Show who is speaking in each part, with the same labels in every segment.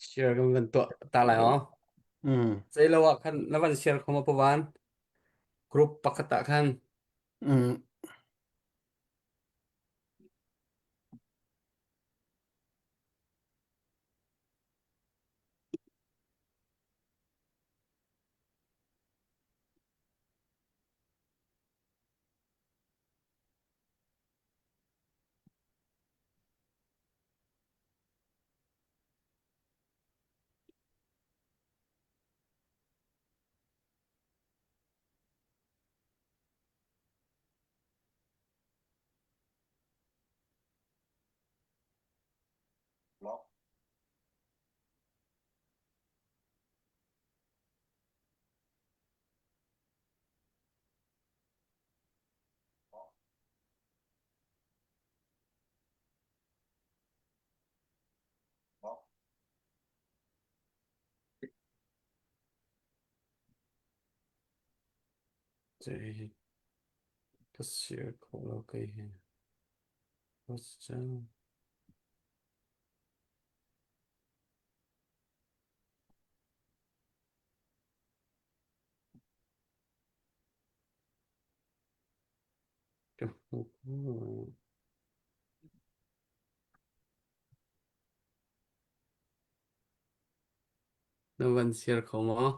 Speaker 1: Share kan van tuah ta lai aw.
Speaker 2: Mm.
Speaker 1: Zeilo ah khan na van share kho ma pawan group pakhat ah khan
Speaker 2: Mm.
Speaker 1: Zei ka share kho lo kei hi. What's that? Ka hmu ko. Na van share kho maw?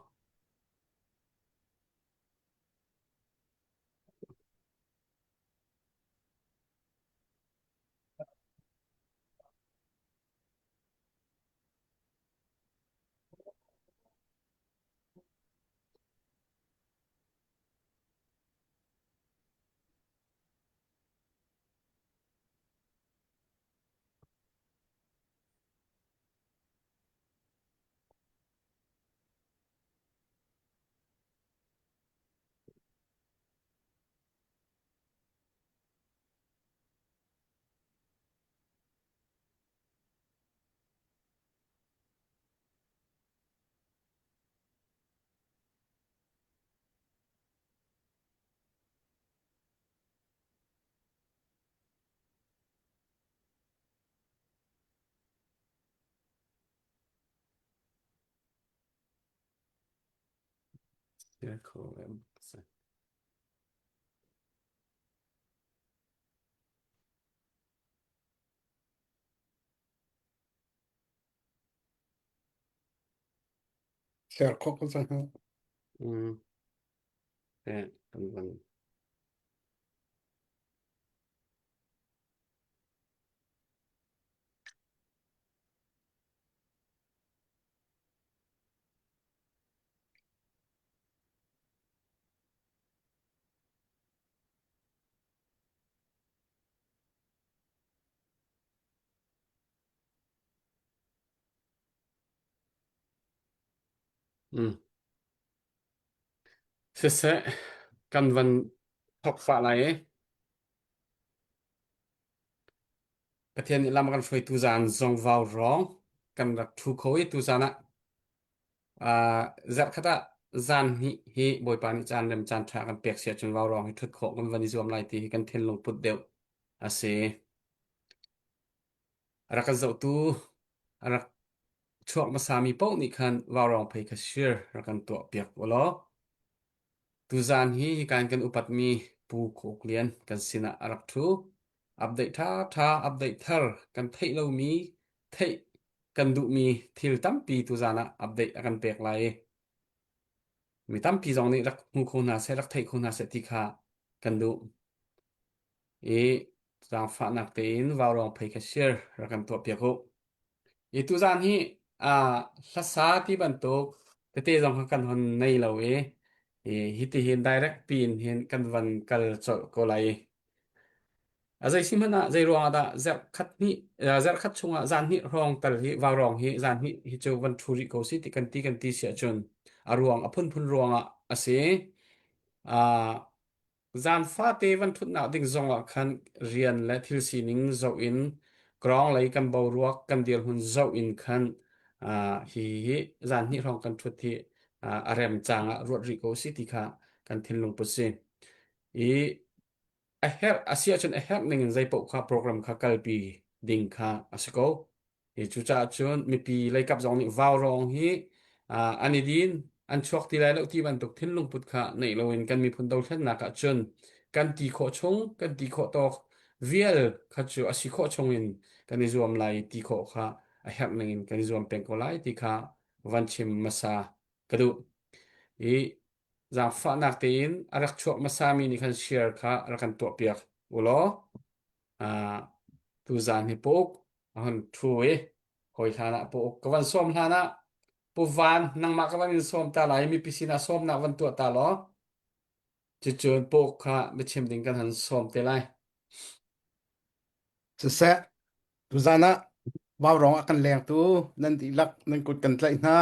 Speaker 1: Share kho em.
Speaker 2: Share khawh ko cang.
Speaker 1: Mm. Eh, kan van Mm. Siseh, kan van thok fah lai i Pathian nih lam a kan hruai tuzaan zong vau rawng kan rak ṭhu kho i tuzaan ah uh, zarhkhat ah zan hnih hi Bawipa nih caan rem caan ṭha kan pek si ahcun vau rawng hi ṭhut khawh kan van i zuam lai ti hi kan thinlung put deuh a si. A rak kan zohtu, a rak chuak hmasami paoh nih khan vaurawng phei kha shir rak kan tuah piak u law tuzaan hi hika in kan upatmi Pu Khuk Lian kan sinah a rak ṭhu. Update ṭhaṭha, update thar kan theih lomi, theih kan duhmi thil tampi tuzaan ah update a kan pek lai i mi tampi zong nih rak hmu kho hna seh, rak thei kho hna seh ti kha kan duh. I zaangfahnak tein vaurawng phei kha share rak kan tuahpiak u. I tuzaan hi uh, hlasa ti bantuk tete zong kha kan hon nei lo i i hiti hin direct piin hin kan van kal colh ko lai. A zei si hmanh ah zei ruang ah dah zarh hnih zarh khat chungah zan hnih hrawng tal hi vaurawng hi zan hnih hi cu van ṭhu rih ko si ti kan ti kan ti si ahcun a ruang a phunphun ruangah a si. Uh, Zan fate van ṭhutnak ding zongah khan rian le thil sining zoh in ground lei kan boruak kan dirhmun zoh in khan uh, hi hi zan hnih hrawng kan ṭhut hi uh, a rem cang ah ruat rih ko si ti kha kan thinlung put si. I a herh a si ahcun a herh ning in zei paoh kha program kha kalpi ding kha a si ko. I cucaah cun mipi leikap zong nih vaurawng hi an i din, an chuak ti lai lo ti bantuk thinlung put kha neih loin kan miphun dothlennak ah cun kan ti khawh chung, kan ti khawh tawk vial kha cu a si khawh chung in kan i zuam lai ti khawh kha a herh ning in kan i zuam peng ko lai ti kha van chim hmasa ka duh. I zaangfahnak tein a rak chuak hmasami nih khan share kha rak kan tuahpiak ulaw tuzaan hi puk a hun ṭhu i hawi hlan ah puk ka van sawm hlan ah Pu Van nangmah ka van in sawm ta lai mipi sinah sawmnak van tuah ta law cucun puk kha biachim ding kan han sawm te lai.
Speaker 2: Siseh, tuzaan ah vaurawng a kan lengtu nan dihlak nan kut kan tlaih hna.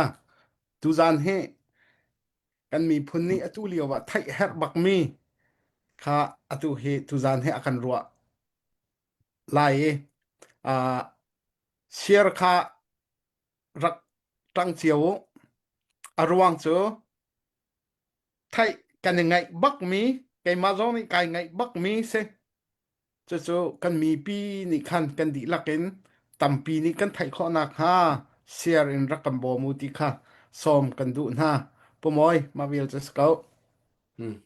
Speaker 2: Tuzaan hi kan miphun nih atu lio ah theih herh bakmi kha atu hi tuzaan hi a kan ruah lai i uh, share kha rak ṭang cio u. A ruang cu theih kan i ngaih bakmi keimah zong nih kai ngaih bakmi si. Cucu kan mipi nih khan kan dihlak in tampi nih kan theih khawh nakhnga share in rak kan bawm u ti kha sawm kan duh hna. Pumawi, mah vial cu si ko.
Speaker 1: Hmm.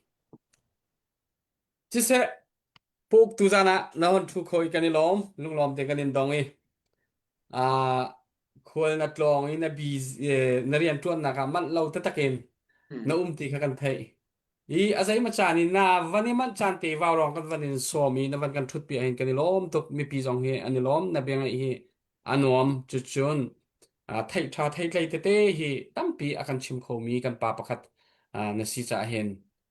Speaker 1: Siseh, puk tuzan ah na hon ṭhu kho i kan i lawm, lunglawm te kan in dong i ah khual na tlawng i na bi na rian ṭuannak ah manh lo taktak in na um ti kha kan theih. I a zeima caan in na van i manh caan te vaurawng kan van in sawm i na van kan ṭhutpi ahhin kan i lawm tuk. Mipi zong hi an i lawm. Na bia ngaih hi a nuam. Cucun theih ṭha theitlei tete hi tampi a kan chim khomi kan pa pakhat na si caah hin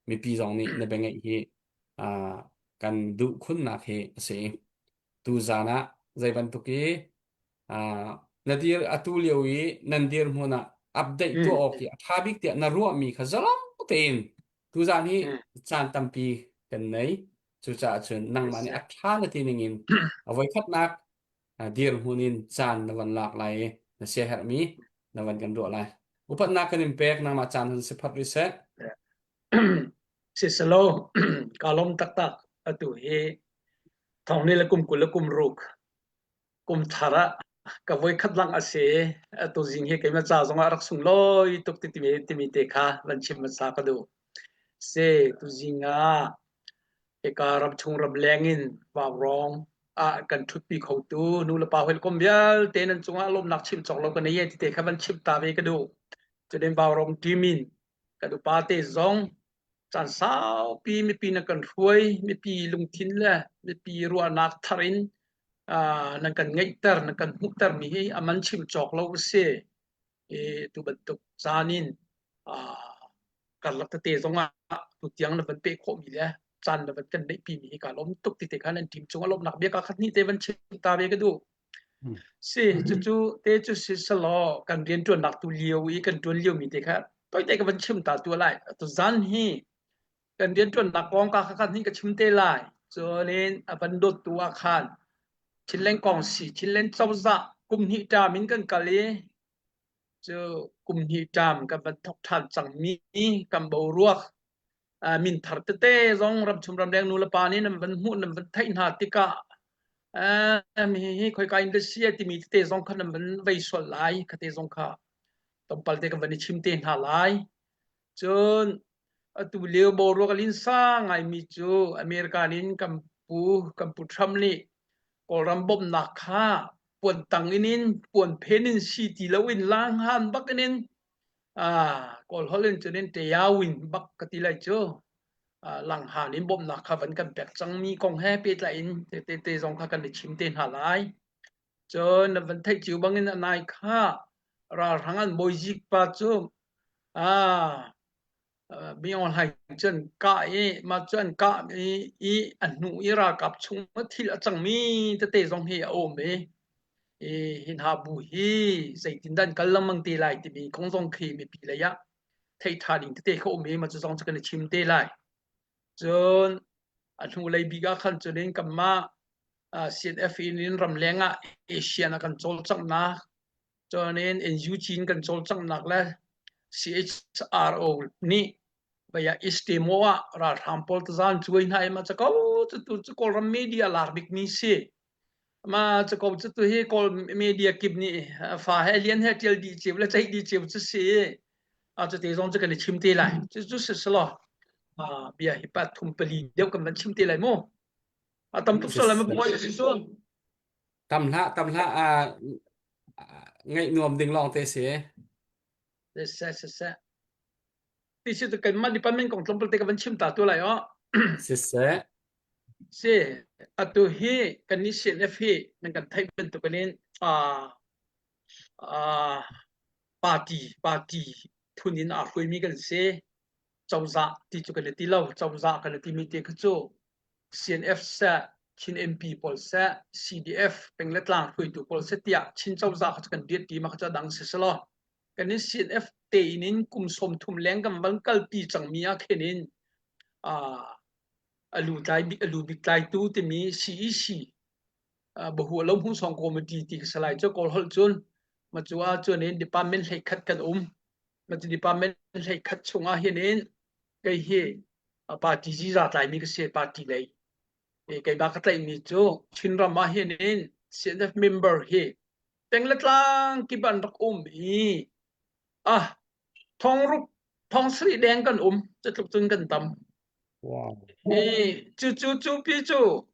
Speaker 1: mipi zong nih na bia ngaih hi kan duh khunnak hi a si. Tuzaan ah zei bantuk i na dir atu lio i nan dirhmun ah update tuah awk hi a ṭha bik tiah na ruahmi kha zalong tein tuzaan hi caan tampi kan nei. Cucaah cun nangmah nih a ṭha na ti ning in a voikhatnak dirhmun in caan na van lak lai i na siaherhmi na van kan ruah lai. Upatnak kan in pek nangmah caan hun si phat rih seh.
Speaker 3: Siselaw kaa lawm taktak atu hi thong ni le kum 20 le kum ruk kum thar ah ka voikhat lang a si. Atu zing hi keimah ca zong ah rak sunglawi tuk ti timi, timi te kha van chim hmasa ka duh. Si, tuzing ah hika ramchung ramleng in vaurawng ah kan ṭhutpi khotu nu le pa hawikom vialte nan cungah lawmnak chim cawk lo ka nei e ti te kha van chim ta ve ka duh. Cutin vaurawng team in kan upa te zong caan saupi mipi na kan hruai mipi lungthin le mipi ruahnak thar in nan kan ngeihter nan kan hmuhter mi hi a man chim cawk lo a si i tu bantuk caan in karlak tete zong ah tu tiang na van peh khawh mi le caan na van kan neih pi mi hi ka lawm tuk ti te khan nan team cung a lawmnak bia ka khat ni te van chim ta ve ka duh Si, cucu te cu si selaw kan rianṭuannak tu lio i kan ṭuan liomi te kha toite ka van chim ta tu lai. Tu zan hi kan rianṭuannak kongka kha khan hi ka chim te lai. Cun a van dawttu ah khan Chinland kong si Chinland cozah kum hnih ṭam in kan kal i cu kum hnih ṭam kan van thok ṭhan cangmi kan boruak min thar tete zong ramchung ramleng nu le pa nih nan van hmuh nan van theih hna tikah hi khoika in da si timi tete zong kha nan van vei sual lai khate zong kha tompal te kan van i chim te hna lai cun atu lio boruak a linsa ngaimi cu America in kan pu kan pu Trump nih Kawlram bawmhnak kha puan tang in in puan phen in si ti lo in langhan bak in in Kawl holh in cun in ṭeau in bak ka ti lai cu. Langhan in bawmhnak kha van kan pek cangmi kong he pehtlai in te te zong kha kan i chim te hna lai. Cun na van theih cio bangin a nai kha ralhrang an bawizik pa cu Myo Hlaing cu an kah i mah cu an kah i a hnu i ralkap chung ah thil a cangmi tete zong hi a um i hi hna bu hi zeitindah an kal lengmang te lai timi kong zong khi mipi lei ah theih ṭha ding tete kha um i mah cu zong cu kan i chim te lai. Cun a hnulei bik ah khan cun in kanmah CNF in ramleng ah Asian a kan cawlcanghnak Cun in NUG in kan cawlcanghnak le CHRO nih baya East Timor ah ralhrang pawl tazan cuai hna i mah ca ko cu tu cu Kawlram media lar bikmi si. Ma cu ko cu tu hi Kawl media kip nih fa he lian he tial dih cio le ceih dih cio cu si. A cu te zong cu kan i chim te lai. Cu cu si selaw bia hi pa thum pali deuh kan van chim te lai mu. A tam tuk sal ma buai si su.
Speaker 1: Tam hlah tam hlah a ngaih nuam ding lawng te si.
Speaker 3: Se se se. Ti si tu kan mah department kong tlawmpal te ka van chim ta tu lai o.
Speaker 1: Siseh.
Speaker 3: Si, atu hi kan nih CNF hi nan kan theih bantukin in uh, uh, party party phun in aa hruaimi kan si. Cozah ti cu kan i ti lo. Cozah kan i timi te kha cu CNF seh, Chin MP pawl seh, CDF peng le tlang hruaitu pawl seh tiah Chin cozah kha cu kan dirpi ma kha cu a dang si selaw kan in CNF tein in kum 30 leng kan van kalpi cangmi ah khin in uh, alu tlai bik alu bik tlaitu timi CEC bahu lo hmu song committee ti ka salai cu kawl holh cun ma cu ah cun in department hlei khat kan um ma cu department hlei khat chungah hin in kei hi party ziza tlaimi ka si party lei kei ba ka tlaihmi cu Chinram ah hin in CNF member hi peng le tlang kip an rak um i ah thong ruk thong sarih deng kan um cu tluk cun kan tam
Speaker 1: Wow.
Speaker 3: I cu cu cu pi cu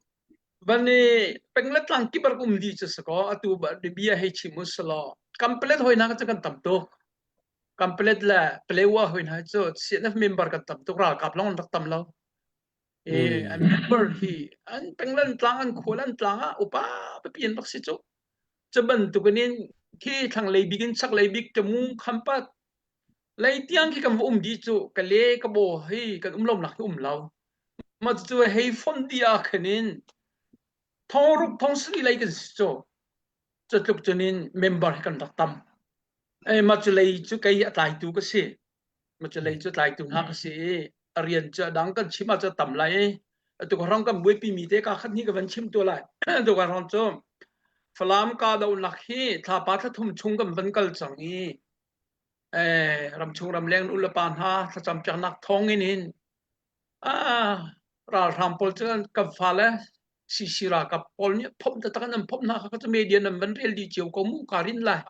Speaker 3: van i peng le tlang kip rak um dih cu si kaw atu bia hei chim u selaw Kampalet hoi hna cu kan tam tuk. Kampalet le Palewa hoi hna cu CNF member kan tam tuk ralkap lawng an rak tam lo. I an member hi an penglan tlang an khual an tlang ah upa pipi an rak si cu. Cu bantukin in khi thlanglei bik in chaklei bik Tamu Khampat Lei tiang khi kan va um dih cu ka le ka baw hi kan um lonak hi um lo. Mah cucu hei fon dih ah khin in thong ruk thong sarih lei kan si cu. Cu tluk cun in member hi kan rak tam. Ei mah cu lei cu kei a tlaitu ka si. Mah cu lei cu tlaitu hna ka si i a rian cu a dang kan chim ah cu a tam lai i atu ka hrang kan buaipi mi te ka khat hnih ka van chim tu lai. Atu ka hrang cu Falam kahdohnak hi thlapa thla thum chung kan van kal cang i ramchung ramleng u le pa hna thlacam piaknak thawng in hin ralhrang pawl cu kan fale CC ralkap pawl nih phomh taktak in an phomh hna kha cu media nan van rel dih cio ko mu ka rin lai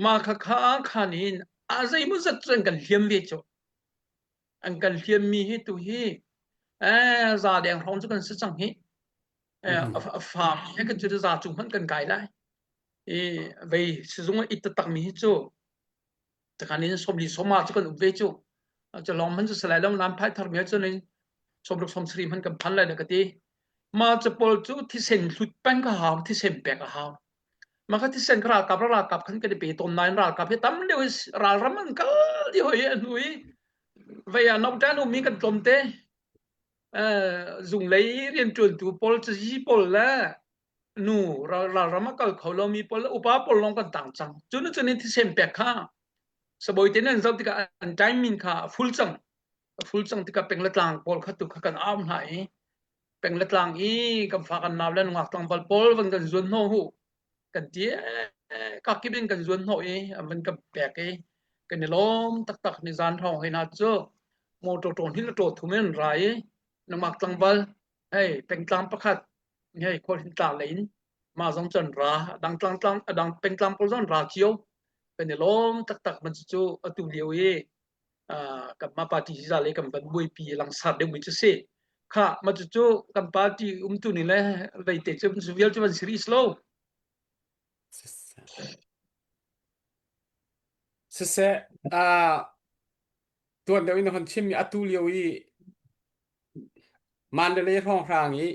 Speaker 3: ma kha kha khan hin a zeimaw zat cu an kan hliam ve cu an kan hliam mi hi tu hi za deng hrawng cu kan si cang hi a fa he kan cu za cung hmanh kan kai lai i vei sizung ah it taktak mi hi cu takhan in somli soma cu kan um ve cu cu long man cu salai long nan phai thar mi cu nin somruk som sri man kan phan lai na ka ti ma cu pol cu thisen hlut peng ka hau thisen pek a hau ma kha thisen ka ralkap ralkap khan kan i pe ton nain ralkap hi tam deuh ralram an kal di hoi an hui vei ah no tan um mi kan tlom te zunglei rianṭuantu pawl cazi pawl le nu ralram a kal kho lomi pawl le upa pawl lawng kan tang cang. Cu nu cun in thisen pek kha sabawi te nan zoh tikah an timing kha a full cang. A full cang tikah peng le tlang pawl kha tu kha kan au hna i peng le tlang i kan fa kan nau le nungak tlangval pawl van kan zuan hnawh hu kan ti kakip in kan zuan hnawh i an van kan pek i kan i lawm taktak ni zan hrawng hoi na cu motor ṭawn hin ṭaw thum in ra i nangmak tlangval hei pengtlang pakhat hei khualhin tlang lei in mah zong cun ra adang tlang tlang adang pengtlang pawl zong ra cio kan i lawm taktak man cu atu lio i kan mah party ziza le kan van buaipi langsar deuhmi cu si kha ma cu cu kan party umtu ning le veite cu vial cu van si rih lo
Speaker 1: Siseh, uh, tuan deuh in na hon chimmi atu lio i Mandalay hrawnghrang i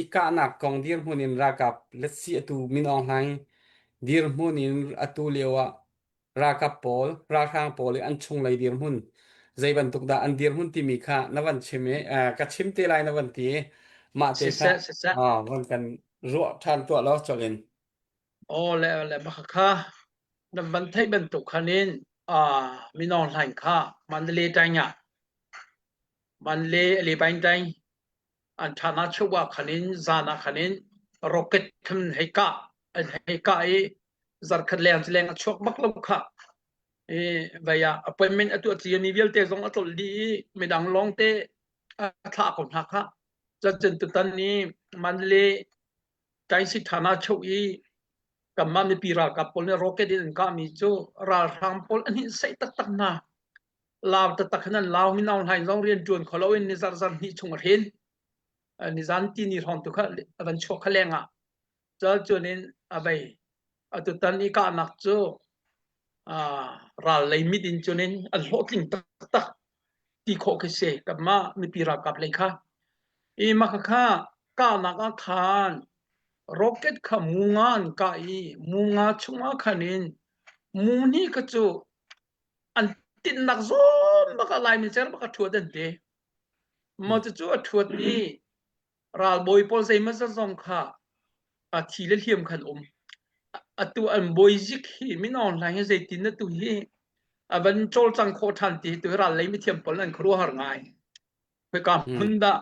Speaker 1: i kahnak kong dirhmun in ralkap let's see atu Min Aung Hlaing dirhmun in atu lio ah ralkap pawl ralhrang pawl i an chunglei dirhmun zei bantuk dah an dirhmun timi kha na van chim i uh, ka chim te lai na van ti i mah te kha
Speaker 3: Siseh, siseh.
Speaker 1: uh, van kan ruah ṭhan tuah law colh in.
Speaker 3: Aw le le bak kha na van theih bantuk khan in uh, Min Aung Hlaing kha Mandalay taing ah Mandalay le paing taing an ṭhana chuah khan in zan ah khan in rocket khan hei kah an hei kah i zarkhat leng cu leng a chuak bak lo kha i vei ah appointment a tuah cia mi vialte zong a tlolh dih i midang lawng te a thlah ko hna kha cun tutan ni Mandalay. Taisi Thana cho i kanmah mipi ralkap pawl nih rocket in an kahmi cu ralhrang pawl an hinhsaih taktak hna. Lau taktak hin an lau. Min Aung Hlaing zong rian ṭuan kho loin ni zarh zarh hnih chung a hren. Nizan tini hrawng tu kha a van chuak kha leng ah. Cal cun in a vei. Atutan i kahnak cu ral lei mit in cun in an hlawhtling taktak ti khawh khi si kanmah mipi ralkap lei kha. I mah khakha kahnak ah khan rocket kha mu nga an kah i mu nga chungah khan in mu hnih kha cu an tinhnak zawn bak ah Laimi cer bak a ṭhuat an ti. Maw cucu a ṭhuat i ralbawi pawl zeimawzat zong kha a thi le hliam khan um. Atu an bawizik hi Min Aung Hlaing hi zeitin atu hi a van cawlcang khawh ṭhan ti hi tu hi ral lei mithiam pawl an khuaruahhar ngai. Khoika hmun dah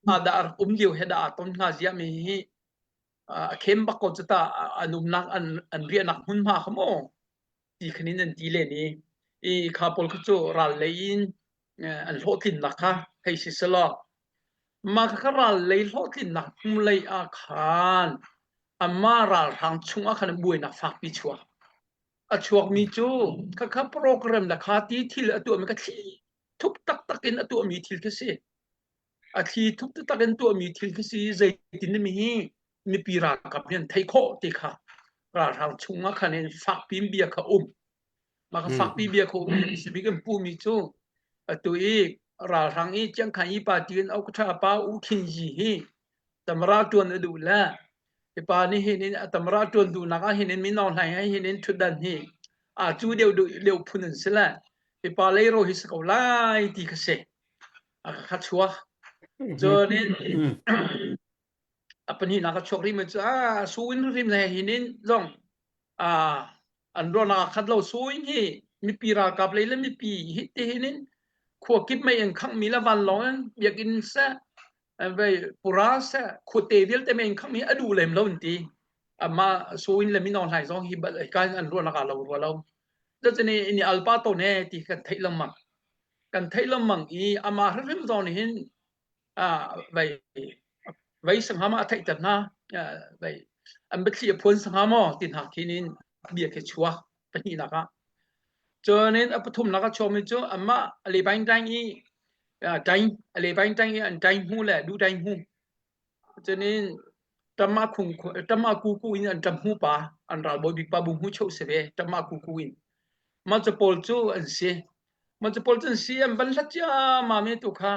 Speaker 3: ah dah a rak um lio he dah aa ton hnga ziah mi hi a khem bak ko cu ta an umnak an an riahnak hmunhma kha maw ti khan in an ti len i i kha pawl kha cu ral lei in an hlawhtlinnak kha hei si selaw mah kha ral lei hlawhtlinnak hmu lei ah khan amah ralhrang chung ah khan buainak fakpi chuak a chuakmi cu khakha program le kha ti thil a tuahmi kha thli thup taktak in a tuahmi thil khi si a thli thup taktak in tuahmi thil khi si zeitin mi hi mipi ralkap nih an theih khawh ti kha ralhrang chung ah khan in fakpi in bia kha um mah kha fakpi bia kha um si bik an pu mi cu atu i ralhrang i chiangkhan i party in okṭha pa U Khin Yi hi tamra ṭuan a duh le hi pa nih hin in a tamra ṭuan duhnak ah hin in Min Aung Hlaing he hin in ṭhutdan hi a cu deuh deuh phun an si le hi pa leiro hi si ko lai ti kha si a kha chuak cun in a pahnihnak a chuak rih mi cu a suin rim le hin in zong a an ruahnak a khat lo suin hi mipi ralkap lei le mipi hi ti hin in khua kip mei in khangh mi le vanlawng in biakinn seh vei pura seh khuate vialte mei in khangh mi a duh lem lo an ti ama suin le Min Aung Hlaing zong hi kan an ruahnak a lo rua lo cucun ini alpa to ne ti kan theih lengmang kan theih lengmang i amah hrimhrim zong nih hin vei vei sangha ma a theihter hna vei an biathli a phuan sangha maw ti hna khin in bia khi chuak pahnihnak ah cun in a pathumnak a chuakmi cu amah a le bain daing i daing a le bain daing i an daing hmu le du daing hmu cun in tama khung tama ku ku in an ṭam hmu pa an ralbawi bik pa bu hmu cheu si ve tama ku ku in mah cu pawl cu an si mah cu pawl cu an si an van hlat ciammam i tu kha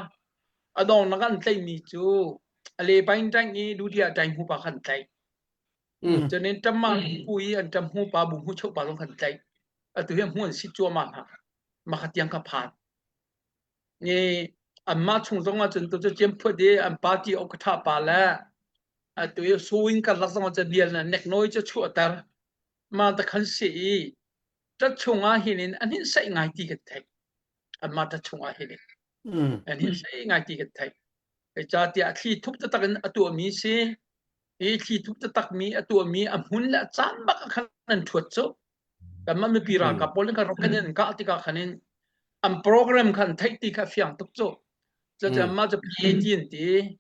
Speaker 3: a dongnak an tlaihmi cu a le pain ṭaing i dudia ṭaing hmu pa kha an tlaih. Cun in ṭamma ku i an ṭam hmu pa bu hmu cheu pa zong kha an tlaih. Atu hi hmu an si cuahmah hna. Mah kha tiang kha phan. Ni anmah chung zong ah cun tu cu ciamphuat i an party ok ṭha pa le atu i suin karlak zong ah cun bial na neknawi cu chuahter. Mah ta khan si i ṭat chung ah hin in an hin saih ngai ti kan theih. Anmah ṭat chung ah hin in. An hin sei ngai ti kan theih. Zeicahtiah thli thup taktak in a tuahmi si. Hi thli thup taktak mi a tuahmi a hmun le a caan bak ah khan an ṭhuat cu. Kanmah mipi ralkap pawl in khan rocket in an kah tikah khan in an program khan theih ti kha fiang tuk cu. Cucaah mah cu PAT an ti.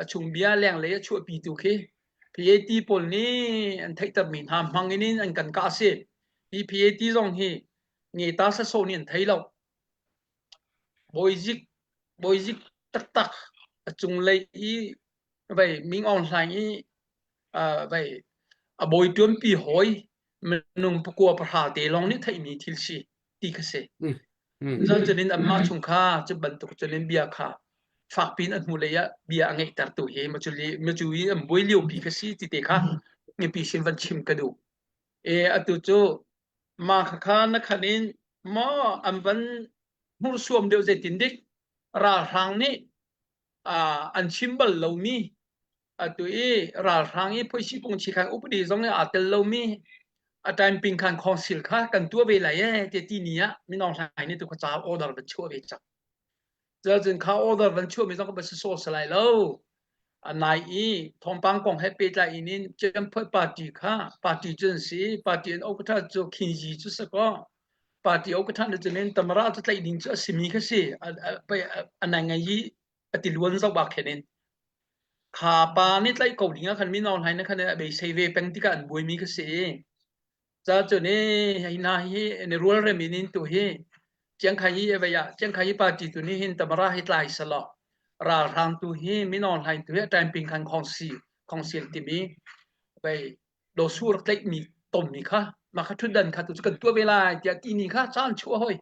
Speaker 3: A chung bia lenglei a chuahpi tu khi PAT pawl nih an theihtermi hna hmang in an kan kah a si. Hi PAT zong hi ngeta sasaw nih an thei lo. Bawizik bawizik taktak a cunglei i vei Ming Aung Hlaing i vei a bawi ṭuanpi hawi minung pakua pahra te lawng nih theihmi thil si ti kha si. Cun in anmah chung kha cu bantuk cun in bia kha fakpi in a hnulei ah bia a ngeihtertu hi macu i an buai liopi kha si ti te kha mipi sin van chim ka duh. E atu cu Mah khakha na khan in maw an van hmursuam deuh zeitin dik ralhrang nih an chim bal lomi atu i ralhrang i phoisi pungchi khan upadi zong i aa tel lomi a time ping khan council kha kan tuah ve lai ee ti ti ni ah Min Aung Hlaing nih tu kha ca order van chuah ve cang. Cun kha order van chuahmi zong ka si sawh si lai lo. A nai i thawngpang kong he pehtlai in in Ciamphuat party kha party cu an si. Party an okatha cu Khinzi cu si kaw party okatha na cun in Tamara cu tlaih ding cu a simi kha si. A nai ngai i a tiluan zoh bak khen in. Kha pa nih tlaih ko ding ah khan Min Aung Hlaing nih khan a beisei ve peng tikah an buaimi kha si. Ca cun i hi hna hi ni rualrem in in tu hi Chiangkhai hi a vei ah Chiangkhai hi party tu nih hin Tamara hi tlai selaw ralhrang tu hi Min Aung Hlaing tu hi a time khan khongsi khongsil timi vei dosu rak tlaihmi tommi kha mah kha ṭhutdan kha tu cu kan tuah ve lai tiah ti ni kha caan chuah hoi.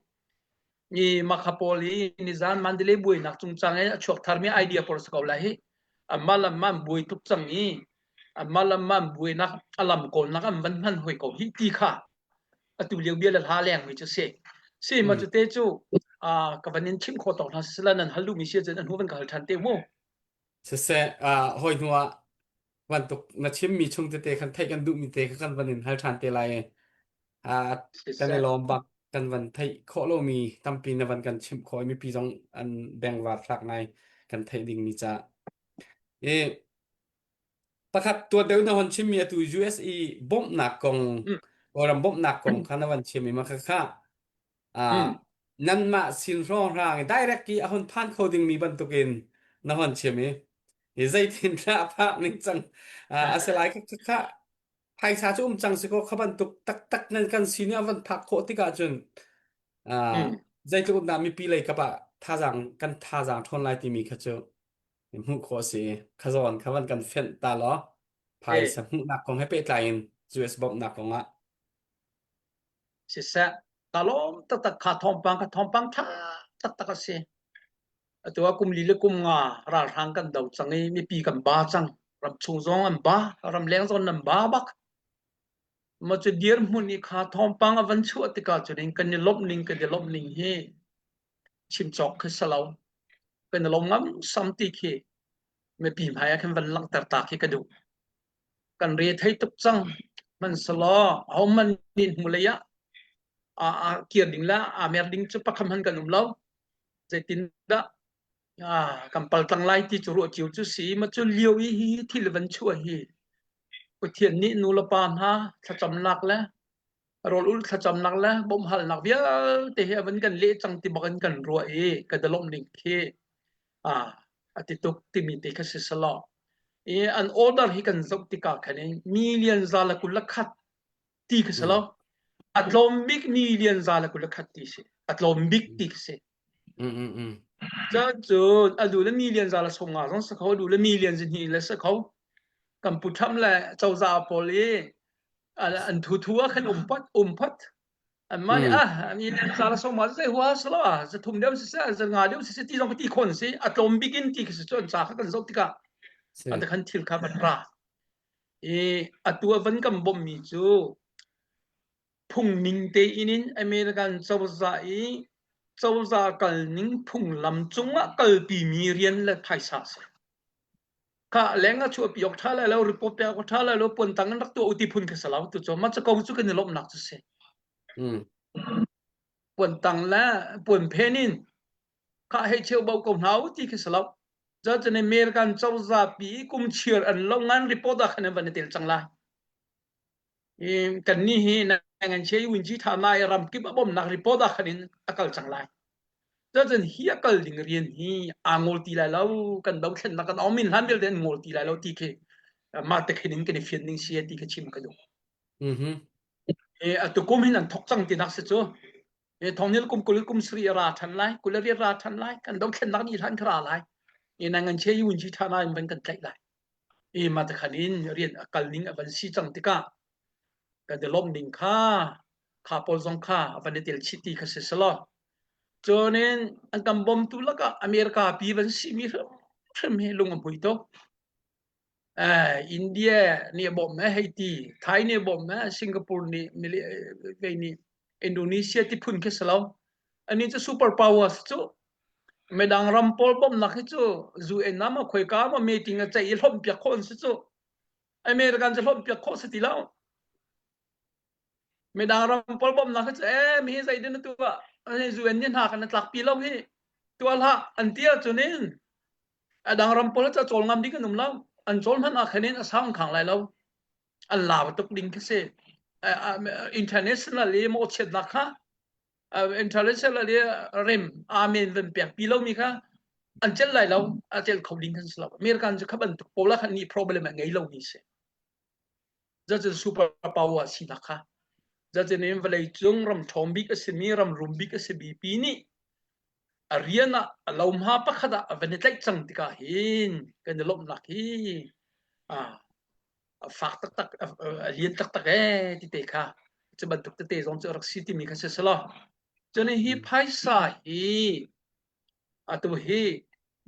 Speaker 3: Mi makha pawl hi nizan Mandalay buainak cungcang i a chuak tharmi idea pawl si ko lai hi. Anmah le anmah an buai tuk cang i anmah le anmah an buainak a lam kawlnak an van hman hoi ko hi ti kha atu lio bia le hla lengmi cu si. Si ma cu te cu ka van in chim khawh tawk hna sila nan hal duhmi si ahcun a hnu van ka hal ṭhan te mu.
Speaker 1: Siseh, hawi hnu ah bantuk na chimmi chung tete khan theih kan duhmi te kha kan van in hal ṭhan te lai i ah kan i lawm bak kan van theih khawh lomi tampi na van kan chimh khawh i mipi zong an bengvar thlak ngai kan theih dingmi ca i pakhat tuan deuh na hon chimmi atu US i bawmhnak kong Kawlram bawmhnak kong kha na van chim i ma kha kha Ah, nanmah sin hrawnghrang i direct i a hon phan kho dingmi bantukin na hon chim i i zeitin dah a phak ning cang a si lai kha kha phaisa cu um cang si ko kha bantuk taktak nan kan sin i a van phak khawh tikah cun zeitluk dah mipi lei kap ah thazaang kan thazaang ṭhawn lai timi kha cu hmuh khawh a si kha zawn kha van kan fenh ta law phaisa hmuhnak kong he pehtlai in US bawmhnak kong ah
Speaker 3: Siseh, ka lawm taktak kha thawngpang kha thawngpang ṭha taktak a si. Atu ah kum li le kum nga ralhrang kan do cang i mipi kan ba cang. Ramchung zong an ba, ramleng zong nan ba bak. Ma cu dirhmun i kha thawngpang a van chuah tikah cun kan i lawmh ning kan i lawmh ning hi chim cawk khi si lo. Kan i lawm ngamsam ti khi mipi hmai ah khin van langhter ta khi ka duh. Kan re thei tuk cang. Hmanhsehlaw ahohmanh nih hnulei ah a kir ding le aa mer ding cu pakhat hmanh kan um lo. Zeitindah kan paltlang lai ti cu ruah cio cu si. Ma cu lio i hi thil van chuah hi Pathian nih nu le pa hna thlacamnak le rawl ulh thlacamnak le bawmhhalnak vialte hi a van kan leh cang ti bak in kan ruah i ka dalawmh ning khi a ti tuk timi te kha si selaw i an order hi kan zoh tikah khan in million za le 21 ti kha si lo a tlawm bik million za le 21 ti si a tlawm bik ti kha si cu a du le million za le 50 zong si kho a du le million 2 le si kho kan pu Trump le cozah pawl i an thu thu ah khan um phot um phot anmah nih ah mi le za le sawma zei hua salo ah za thum deuh siseh za nga deuh siseh ti zong ka ti khon si a tlawm bik in ti khi si cu an ca kha kan zoh tikah ata khan thil kha van ra i atu a van kan bawmh mi cu phung ning te in in American cozah i cozah kal ning phunglam cungah kalpi mi rian le phaisa si Kha leng a chuahpi awk ṭha lai lo, report pek awk ṭha lai lo, puantang in rak tuah u ti phun kha si lo. Tu cu mah cu ko cu kan i lawmhnak cu si. Puantang le puanphen in kha hei cheu bo ko hna u ti khi si lo. Cun American cozah pi kum chiar an lo ngan report ah khan an van i tel cang lai. Kan nih hi ngan che win ji tha na i ramkip a bawmnak report ah khan in a kal cang lai. Cun hi a kal ding rian hi aa ngol ti lai lo kan dothlennak kan awmin hlan vialte an ngol ti lai lo ti khi mah te khin in kan i fian ding si ti kha chim ka duh. E atu kum hin an thok cang ti nak si cu. E thongnil kum 20 kum 70 ra than lai 28 ra than lai kan dothlennak ni hlan kha ra lai. E nang an che yun ji tha na in ban kan tlaih lai. I mah te khan in rian a kal ning a van si cang tikah kan i lawmh ning kha kha pawl zong kha a van i tel chih ti kha si selaw cun in an kan bawmtu lakah America pi van simi hrimhrim hi lung a hmui tuk. Eh, India nih a bawmh eh hei ti, Thai nih a bawmh eh, Singapore nih vei nih Indonesia ti phun khi si lo. Ani cu super powers cu midang ram pawl bawmhnak hi cu UN ah maw khoika maw meeting a ceih i hlawmhpiak khawh an si cu. American cu hlawmhpiak khawh si ti lo. Midang ram pawl bawmhnak hi cu ee mi hi zeitin na tuah UN nih hna kan tlakpi lo hi tuah hlah an ti ahcun in a dang ram pawl cu a cawl ngam ding an um lo. An cawl hmanh ah khan in a sang khang lai lo. An lau tuk ding khi si. International i mawhchiatnak kha international i rem amen van pek pi lomi kha. An celh lai lo, a celh kho ding kan si lo. American cu kha bantuk pawl ah khan nih problem a ngei lo mi si. Zacun super power sinak kha. Zacun in vawlei cung ram ṭhawng bik a simi ram rum bik a si pi nih a rian ah a lohma pakhat ah a van i tlaih cang tikah hin kan i lawmhnak hi a fak taktak a lian taktak ee ti te kha cu bantuk tete zong cu a rak si timi kha si selaw cun hi phaisa hi atu hi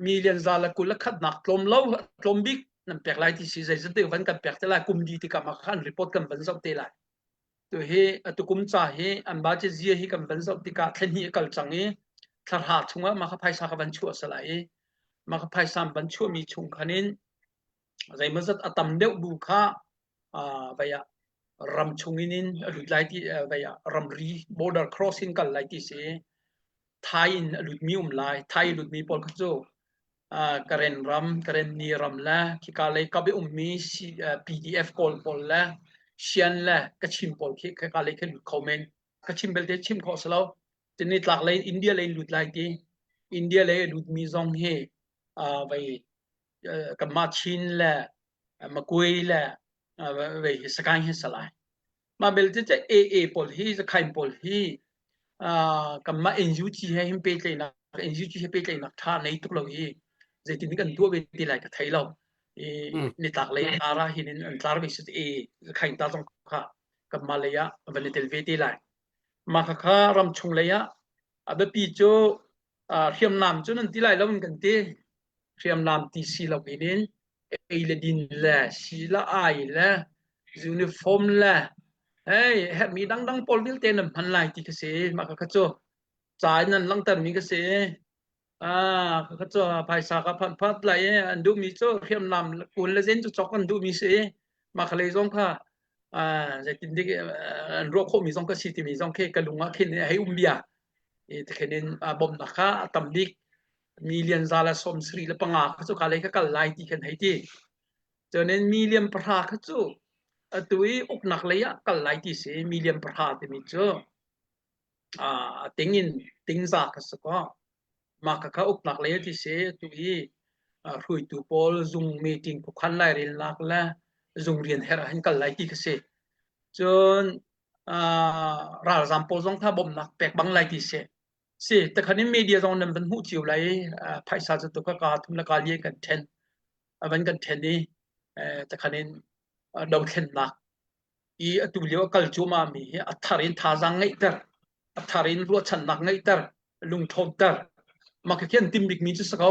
Speaker 3: million za le 21 nak tlawm lo tlawm bik nan pek lai ti si zeizat te van kan pek te lai kum di tikah mah khan report kan van zoh te lai Tu hi atukum ca hi an budget zia hi kan van zoh tikah thla hnih a kal cang i thla chungah mah kha phaisa ka van chuah sala i mah kha phaisa van chuahmi chung khan in zeimawzat a tam deuh bu kha vai ah ram chung in in a lut lai ti vai ah ramri border crossing kal lai ti si Thai in a lutmi um lai Thai i lutmi pawl kha cu Karen ram, Karenni ram le khika lei kap i ummi PDF kawl pawl le Shan le Kachin pawl khi khika lei khi lut kho men. Kachin belte chim khawh si lo. Cun tlak lei India lei lut lai ti. India lei a lutmi zong hi vei kanmah Chin le Makui le vei Sagaing hi si lai. Mah belte cu AA pawl hi Zakhain pawl hi kanmah NUG he hin pehtlaihnak NUG he pehtlaihnak ṭha nei tuk lo i zeitin kan tuah ve ti lai ka thei lo. I nitlak lei tlar ah hin an tlar ve si AA Zakhain ta zong kha kanmah lei ah van i tel ve te lai. Mah khakha ramchung lei ah a biapi cu hriamnam cu nan ti lai lo in kan ti. Hriamnam ti si lo in ei le din le si le ai le uniform le hei herhmi dangdang pawl vialte nan hman lai ti kha si mah kha cu ca in nan langhtermi kha si ah kha cu phaisa ka phanh phat lai i an duhmi cu hriamnam kun le zen cu cawk an duhmi si mah kha lei zong kha zeitin dik an ruah khawhmi zong ka si timi zong khi ka lung ah khin hei um bia i tikhin in bawmhnak kha a tam bik million 175 kha cu ka lei ka kal lai ti khan hei ti. Cunin million 10 kha cu atu i uknak lei ah kal lai ti si million 10 timi cu a ting in tingza kha si kaw mah kha kha uknak lei ti si atu i hruaitu pawl zung meeting khuakhan lairelnak le zung rian herh ah hin kal lai ti kha si. Cun ralzaam pawl zong kha bawmhnak pek bang lai ti si. Si, takhan in media zong nan van hmuh cio lai i phaisa cu tu ka ka thum le ka li kan ṭhen. A van kan ṭhen i takhan in dothlennak i atu lio a kal cuahmah mi hi a thar in thazaang ngeihter, a thar in ruahchannak ngeihter, lungṭhawnter. Mah khi an tim bikmi cu si ko.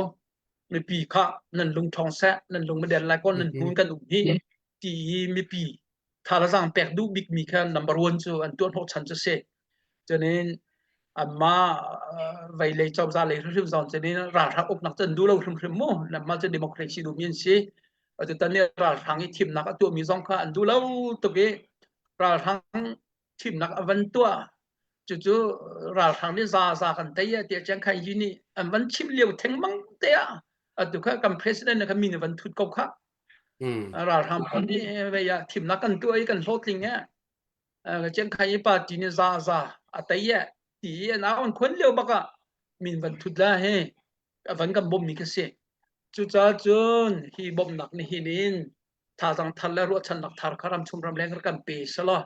Speaker 3: Mipi kha nan lungṭhawng seh, nan lung ma der lai kaw nan hnu kan um hi ti i mipi thazaang pek duh bikmi kha number one cu an tuah hnawhchan cu si. Cunin anmah veilei cozah lei hrimhrim zong cunin ralhrang uknak cu an duh lo hrimhrim mu. Anmah cu democracy duhmi an si. Atutan nih ralhrang i thimnak a tuahmi zong kha an duh lo tuk i ralhrang thimnak a van tuah cucu ralhrang nih za za kan tei tiah Chiang Kai-shek nih an van chim lio thengmang te ah atu kha kan president kha min van thut ko kha ralhrang pawl nih vei ah thimnak kan tuah i kan hlawhtling e Chiang Kai party nih za za a tei e ti an au an khon lio bak ah min van thut la he a van kan bawmmi kha si cucaah cun hi bawmhnak nih hin in thazaang thar le ruahchannak thar kha ramchung ramleng kan pe selaw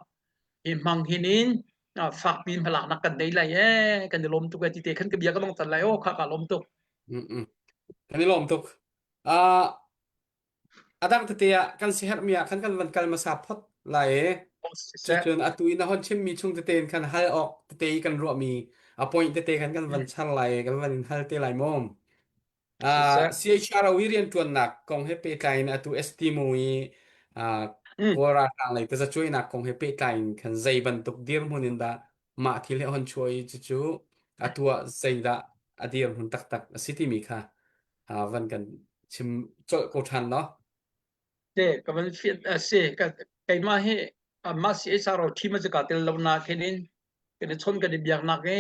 Speaker 3: hi hmang hin in fakpi hmalaknak kan nei lai ee kan i lawm tuk e ti te khan ka bia ka dong tan lai o kha ka lawm tuk.
Speaker 1: Kan i lawm tuk. A dang tete ah kan siherhmi ah khan kan van kal hmasa phot lai i cucun atu i na hon chimmi chung tete in khan hal awk tete i kan ruahmi a point tete khan kan van char lai i kan van in hal te lai mu. CHRO i rianṭuannak kong he pehtlai in atu Estimo i Kawl ralhrang lei tazacuainak kong he pehtlai in khan zei bantuk dirhmun in dah mah thil he hon chuah i cucu atu ah zeidah a dirhmun taktak a si timi kha van kan chim colh ko ṭhan law.
Speaker 3: Te ka van fian si ka keimah hi mah CHRO team a ka tel lo na khin in kan i chon kan i biaknak i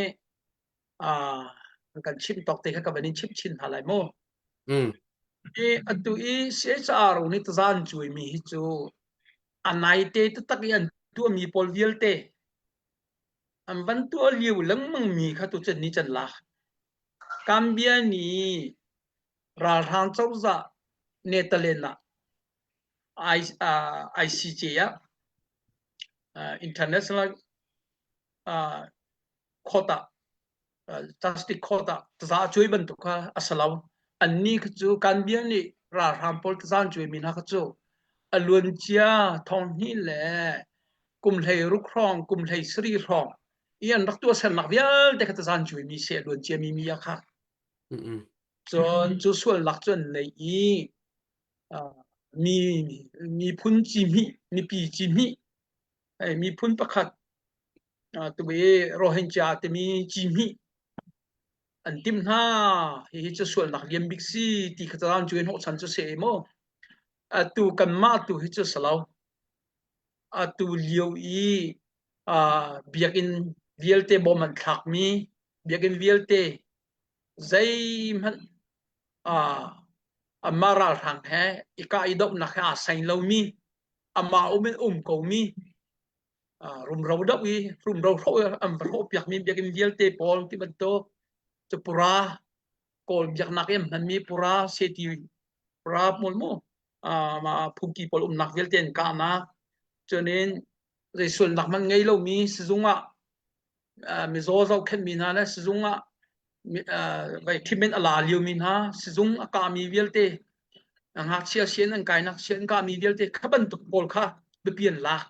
Speaker 3: kan chim tawk te kha ka van in chim chin hna lai mu. I atu i CHRO nih tazan cuai mi hi cu a nai te taktak i an tuahmi pawl vialte an van tuah lio lengmang mi kha tu cun ni can lak. Gambia nih. Ralhrang cozah Netherlands ah ICJ ah International Court ah Justice Court ah taza a cuai bantuk kha a si lo. Annih kha cu kan bia nih ralhrang pawl taza an cuaimi hna kha cu a luancia thonghnih le kum 16 hrawng kum 17 hrawng i an rak tuahsernak vialte kha taza an cuaimi si a luancia mi mi ah kha. Cun cu sualnak cu an nei i mi miphun cihmih mipi cihmih miphun pakhat tubi Rohingya timi cihmih an timh hna. Hihi cu sualnak lian bik si ti kha caan cu hnawhchan cu si maw? Atu kanmah tu hi cu si lo. Atu lio i biakinn vialte bom an thlakmi biakinn vialte zeihmanh amah ralhrang he i kah i dohnak he aa sain lomi amah um in um komi rumro doh i rumro hrawh i an va hrawhpiakmi biakinn vialte pawl ti bantuk cu pura Kawl biaknak i an hmanmi pura seti pura pawl mu phungki pawl umnak vialte an kahnak cunin zei sualnak hmanh ngei lomi sizung ah mizaw zohkhenhmi hna le sizung ah vai treatment a la liomi hna sizung a kami vialte ngakchia sian an kainak sian kami vialte kha bantuk pawl kha biapi an lak.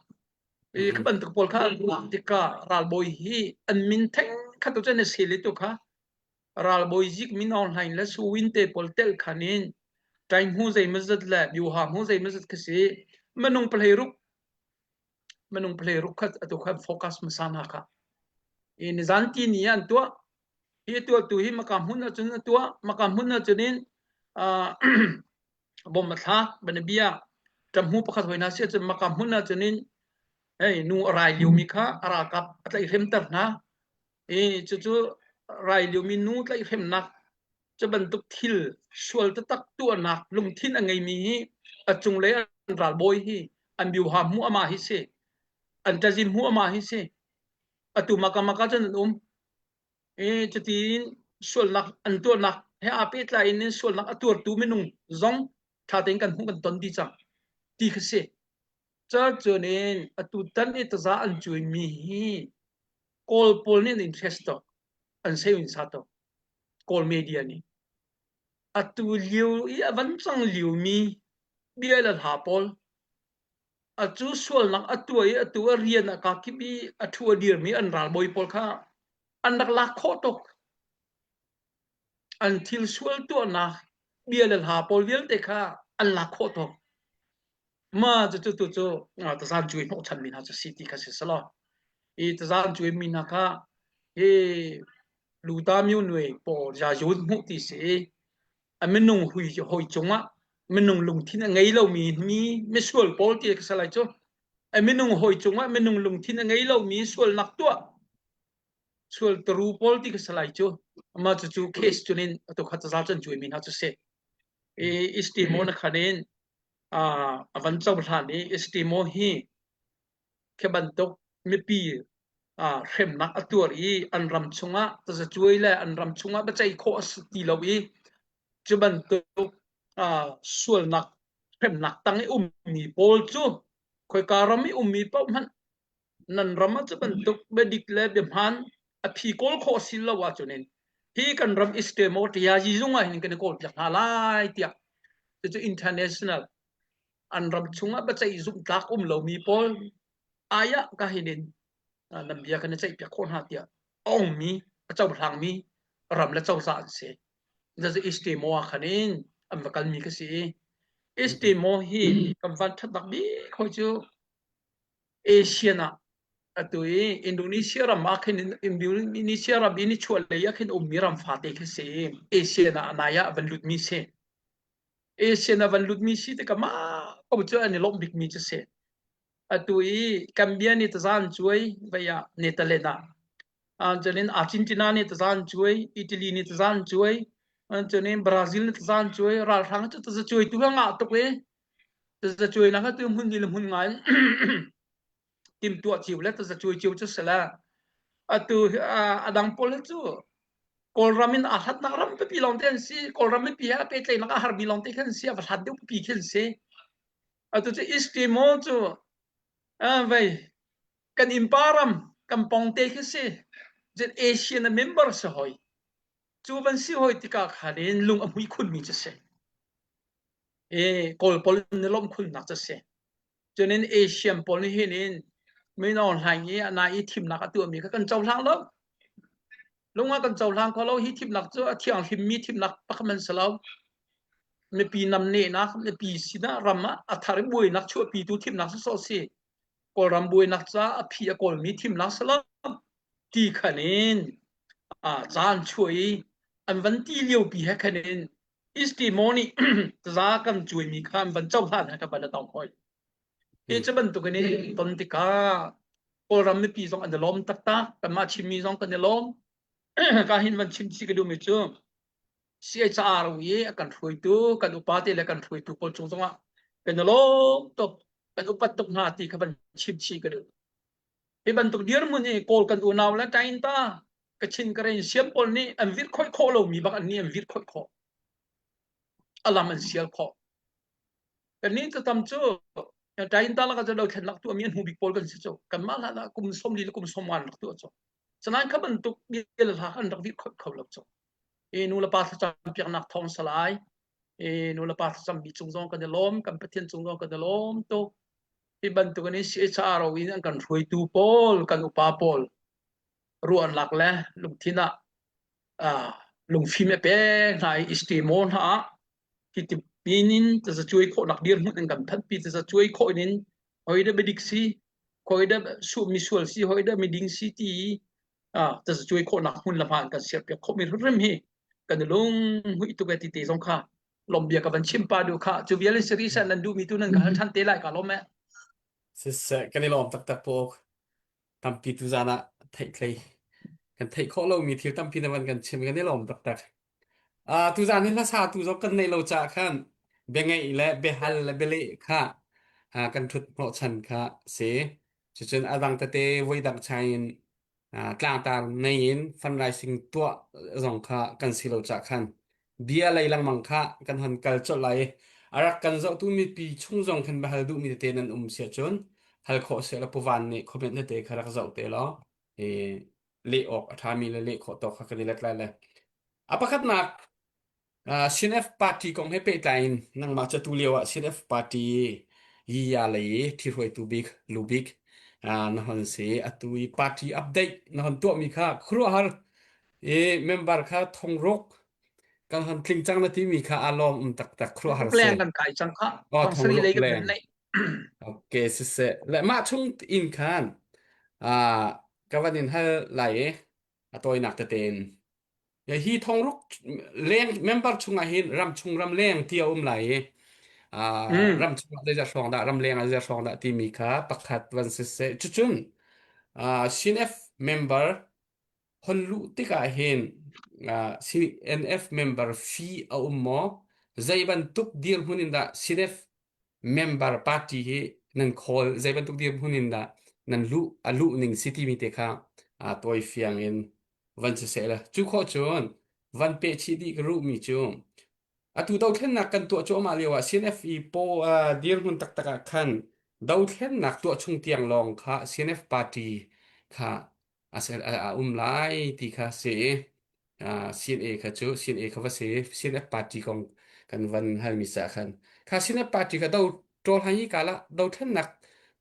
Speaker 3: I kha bantuk pawl kha an lak tikah ralbawi hi an min theng kha tu cun a sel tu kha ralbawi zik min Aung Hlaing le Su Win te pawl tel khan in ṭaihmu zeimawzat le byuha hmu zeimawzat kha si minung pahlei ruk minung pahlei ruk kha atu kha focus hmasa hna kha. I nizan ti ni an tuah. Hi tuah tu hi maka hmun ahcun a tuah. Maka hmun ahcun in bom a thlak banabia ṭamhmu pakhat hoi hna si ahcun maka hmun ahcun in hei nu a rai liomi kha a ralkap a tlaihhremter hna. I cucu rai liomi nu tlaihhremnak cu bantuk thil sual taktak tuahnak lungthin a ngeimi hi a cunglei an ralbawi hi an biuha hmu ama hi si an ṭazin hmu ama hi si atu maka maka cun an um i cutiin sualnak an tuahnak he aa pehtlai in sualnak a tuartu minung zong ṭha tein kan hmuh kan ton dih cang ti kha si. Cucun in atu tan i taza an cuaimi hi Kawl pawl nih an interest tuk an sei sa tuk Kawl media nih. Atu lio i a van cang liomi bia le hla pawl acu sualnak a tuah i atu a rian a kakip i a ṭhu a dirmi an ralbawi pawl kha an rak lak khawh tuk. An thil sual tuahnak bia le hla pawl vialte kha an lak khawh tuk. Ma cu tu cu tazan cui hnawhchan mi hna cu si ti kha si selaw i tazan cui mi hna kha hi luta myu nui pawl ja yun hmuh ti si i a minung hui hoi cungah minung lungthin a ngei lomi mi misual pawl ti ka salai cu a minung hoi cungah minung lungthin a ngei lomi sualnak tuah sual taru pawl ti ka salai cu ama cu cu case cunin atu kha caza cun cui mi hna cu si i istimo na khan in a van cohlan i istimo hi khi bantuk mipi hremnak a tuar i an ram chungah tazacuai le an ram chungah biaceih khawh a si ti lo i cu bantuk sualnak hremnak tang i ummi pawl cu khoika ram i ummi paoh hmanh nan ram ah cu bantuk biadik le biahmaan a phi kawl khawh si lo ahcun in hi kan ram istemo tiazi zung ah hin kan i kawl piak hna lai tiah cucu international an ram chungah biaceih zumhtlak um lomi pawl ai ah ka hin in nan bia kan i ceih piak khawh hna tiah a ongmi a cohlangmi ram le cozah an si. Cucu East Timor ah khan in an va kalmi ka si i East Timor hi kan van ṭhatnak bik hoi cu Asian ah atu i Indonesia ram ah khin Indonesia ram i nichuahlei ah khin ummi ram fate khi si i Asian ah nai ah van lutmi si. Asian ah van lutmi si tikah mah ko cu an i lawmh bikmi cu si. Atu i Gambia nih tazan cuai vai ah Netherlands ah cunin Argentina nih tazan cuai Italy nih tazan cuai cunin Brazil nih tazan cuai ralhrang cu taza cuai tu ka ngah tuk i taza cuai nak tu hmun ni le hmun ngai timtuah cio le taza cuai cio cu si la atu a dang pawl cu. Kawlram in aa hlatnak ram pipi lawngte an si. Kawlram mipi he a pehtlaihnak a harmi lawngte khan si, a va hlat deuh pipi khin si. Atu cu East Timor cu vei kan innpa ram kan pongte khi si. Cun Asian a member si hoi. Cu van si hoi tikah khan in lung a hmui khunmi cu si. E Kawl pawl in lawmh khunnak cu si. Cun in Asian pawl nih hin in Min Aung Hlaing i a nai i thimnak a tuahmi kha kan cohlang lo. Lung ah kan cohlang kho lo. Hi thimnak cu a thianghlimmi thimnak pakhat an si lo. Mipi namnehnak, mipi sinah ram ah a thar i buainak chuahpitu thimnak sawsawh si. Kawlram buainak caah a phi a kawlmi thimnak si lo. Ti khan in caan chuah i an van ti liopi he khan in East Timor nih taza kan cuaimi kha an van cohlan he kha van a tong hoi. Hi cu bantuk in ton tikah Kawlram mipi zong an i lawm taktak. Kanmah Chinmi zong kan i lawm. Ka hin van chim chih ka duhmi cu CHR i a kan hruaitu kan upa te le kan hruaitu pawl cung zongah kan i lawm tuk kan upat tuk hna ti kha van chim chih ka duh. Hi bantuk dirhmun hi Kawl kan unau le Tainta Kachin Karen Siam pawl nih an virh khawih khawh lomi bak an nih an virh khawih khawh. A lam an sial khawh. Kannih cu tam cu Tainta laka cu dothlennak tuahmi an hmu bik pawl kan si cu. Kanmah hlan ah kum 40 le kum 50 an rak tuah cu. Sanain kha bantuk bia le hla an rak virh khawih kho lo cu. E nu le pa thlacam piaknak thawng salai. E nu le pa thlacam mi cung zong kan i lawm, kan Pathian cung zong kan i lawm tuk. Hi bantuk in CHRO in an kan hruaitu pawl, kan upa pawl ruahnak le lungthin ah lungfim a pek hna i istemo hna ah hi ti in tazacuai khawhnak dirhmun an kan phanhpi tazacuai khawh in hoi dah biadik si hoi dah misual si hoi dah miding si ti tazacuai khawhnak hmun le hma an kan serpiak khawhmi hrimhrim hi kan lung hmuih tuk e ti te zong kha lawm bia ka van chim pa duh kha cu vial in siri san nan duhmi tu nan ka hal than te lai ka lawm e
Speaker 1: Siseh kan i lawm taktak puk. Tampi tu zan ah theih thlei kan theih khawh lomi thil tampi na van kan chim kan i lawm taktak. Uh, tu zan hi hlasa tu zong kan neih lo caah khan biangeih le biahal le bialeh kha uh, kan ṭhut hnawhchan kha si. Cucun a dang tete voi dang chai in tlangtar nei in fundraising tuah zong kha kan si lo cah khan bia lei lengmang kha kan hon kal colh lai i a rak kan zohtu mipi chung zong khan va hal duhmi tete nan um si ahcun hal khawh seh la puvan nih comment tete kha rak zoh te law i leh awk a ṭhami le leh khawh tawk kha kan i let lai le a pakhatnak CNF party kong he pehtlai in nangmah cu atu lio ah CNF party yiya lei i ṭhihruaitu bik lu bik na hon si. Atu i party update na hon tuahmi kha khuaruahhar i member kha thongruk kan hon tling cang na timi kha aa lawm um taktak khuaruahhar si.
Speaker 3: Leng kan kai cang kha.
Speaker 1: Oh,
Speaker 3: Thongsari
Speaker 1: thongruk
Speaker 3: lei kan
Speaker 1: leng.
Speaker 3: nei.
Speaker 1: Okay, siseh. Le mah chung in khan ka van in hal lai i a tawinak tete in Hi thongruk leng member chungah hin ramchung ramleng ti a um lai i
Speaker 3: Mm.
Speaker 1: ramchung ah zeizat hrawng dah ramleng ah zeizat hrawng dah timi kha pakhat van siseh cucun CNF member hon luh tikah hin CNF member fee a um maw zei bantuk dirhmun in dah CNF member party hi nan khawl zei bantuk dirhmun in dah nan luh a luh ning si timi te kha tawi fiang in van siseh le cu khawh cun van peh chih dih ka ruhmi cu atu dothlennak kan tuah cuahmah lio ah CNFE paw uh, dirhmun taktak ah khan dothlennak tuah chung tiang lawng kha CNF party kha a, a, a um lai ti kha si uh, CNA kha cu CNA kha va si CNF party kong kan van halmi sa khan kha CNF party kha do ṭawl hai hi kala dothlennak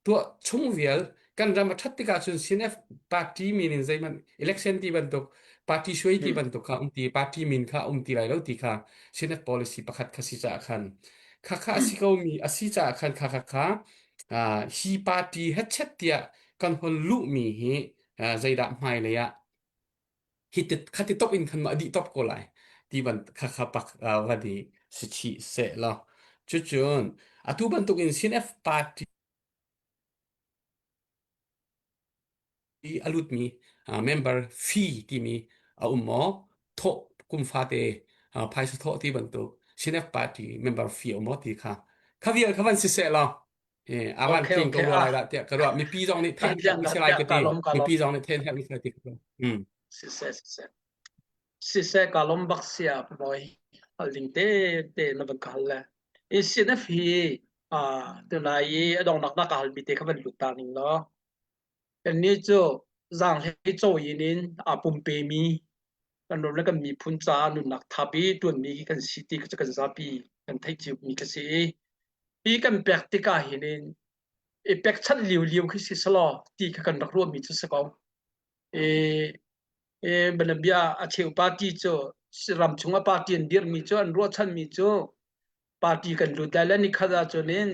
Speaker 1: tuah chung vial kan ram a ṭhat tikah cun CNF party min in zeihmanh election ti bantuk party suai ti
Speaker 3: Mm.
Speaker 1: bantuk kha um ti party min kha um ti lai lo ti kha CNF policy pakhat kha si caah khan kha kha a si ko mi a si caah khan kha kha kha ah, hi party hetchet tiah kan hon luh mi hi ah, zeidah hmailei ah hi ti khati top in khan ma dih top ko lai ti ban kha kha pak va di si chi se lo cucun atu bantuk in CNF party a lutmi member fee timi a um maw thawh kum fate phaisa thawh ti bantuk CNF party member fee a um maw ti kha kha vial kha van si se lo Eh, avan
Speaker 3: Okay,
Speaker 1: tling ko
Speaker 3: okay.
Speaker 1: rua lai
Speaker 3: Ah,
Speaker 1: dah tiah ka ruah. Mipi zong nih theih
Speaker 3: tiang
Speaker 1: mi si lai ka
Speaker 3: ka
Speaker 1: ti.
Speaker 3: lom ka lom.
Speaker 1: Mipi zong nih theih mi si lai ti ka ruah. Mm.
Speaker 3: Siseh siseh. Siseh ka lawm bak sia Bawi hal ding te te na van ka hal le. I CNF hi tunai i a donghnak na ka halmi te kha van lut ta ning law. Kannih cu zaanghlei cawiin in aa pumpemi kan ram le kan miphun caah nunnak thap i ṭuanmi khi kan si ti kha cu kan zapi kan theih ciomi kha si i hi kan pek tikah hin in i pekchanh liolio khi si selaw ti kha kan rak ruahmi cu si ko. I i bianabia a cheu party cu ram chung a party an dirhmi cu an ruahchanmi cu party kan lut lai le nikhat ahcun in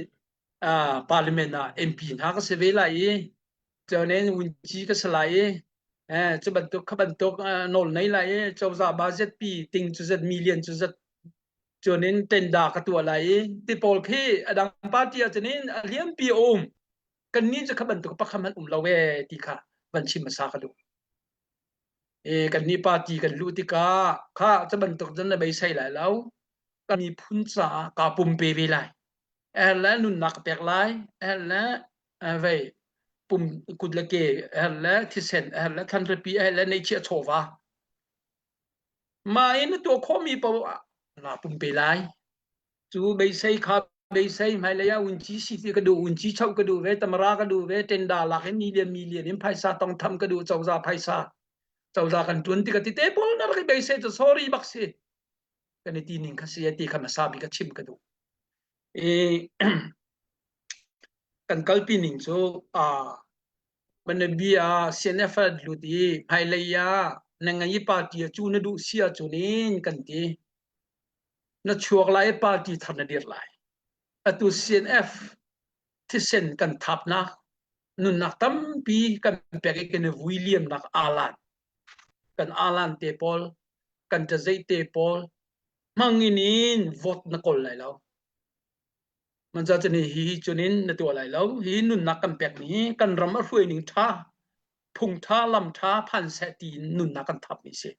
Speaker 3: parliament ah MP hna ka si ve lai i cunin vunci ka si lai i cu bantuk kha bantuk nawl nei lai i cozah budget pi ting cu zat million cu zat cunin tenda ka tuah lai i ti pawl khi a dang party ah cunin a liampi a um kan nih cu kha bantuk pakhat hmanh um lo ee ti kha van chim hmasa ka duh. E kan nih party kan luh tikah kha cu bantuk cun na beisei lai lo kan miphun caah kaa pumpe ve lai er le nunnak ka pek lai er le vei pum kut le ke er le thisen er le thlanripi er le neihchiah chawva mah in na tuah khawhmi paoh naa pumpe lai cu beisei kha beisei hmailei ah unci si ti ka duh unci choh ka duh ve tamara ka duh ve tenda lak in million million in phaisa tong tham ka duh cozah phaisa cozah kan tuan ti ka ti te pawl na rak i beisei cu sorry bak si kan i ti ning kha si ti kha hmasa bik ka chim ka duh i kan kalpi ning cu a Manabi ah CNF lut i hmailei ah na ngai party cu na duh si ahcun in kan ti na chuak lai i party thar na dir lai. Atu CNF thisen kan thapnak nunnak tampi kan pek i kan i vui liamnak alan kan alan te pawl kan ṭazeih te pawl hmangin in vote na kawl lai lo. Manza cun hi hi cunin na tuah lai lo. Hi nunnak kan pekmi hi kan ram a hruai ning ṭha, phung ṭha lam ṭha phan seh tiin nunnak kan thapmi si.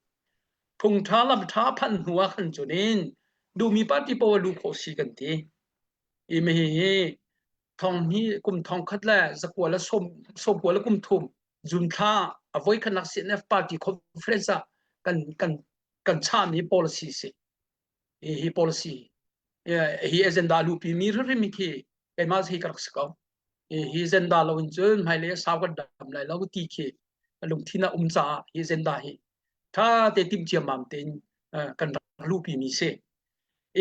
Speaker 3: Phung ṭha lam ṭha phan hnu ah khan cunin duhmi party poah luh khawh si kan ti. I mi hi thong hi kum thong khat le zakua le sawm sawmkua le kum thum June thla a voi khatnak CNF party conference ah kan kan kan chahmi policy si. Hi hi policy hi agenda lupi mi hrimhrim khi keimah hi ka rak si ko. Hi agenda lo in cun hmailei sau kan dam lai lo ti khi lungthin a um caah hi agenda hi tha te timh ciammam tein kan rak lupi mi si.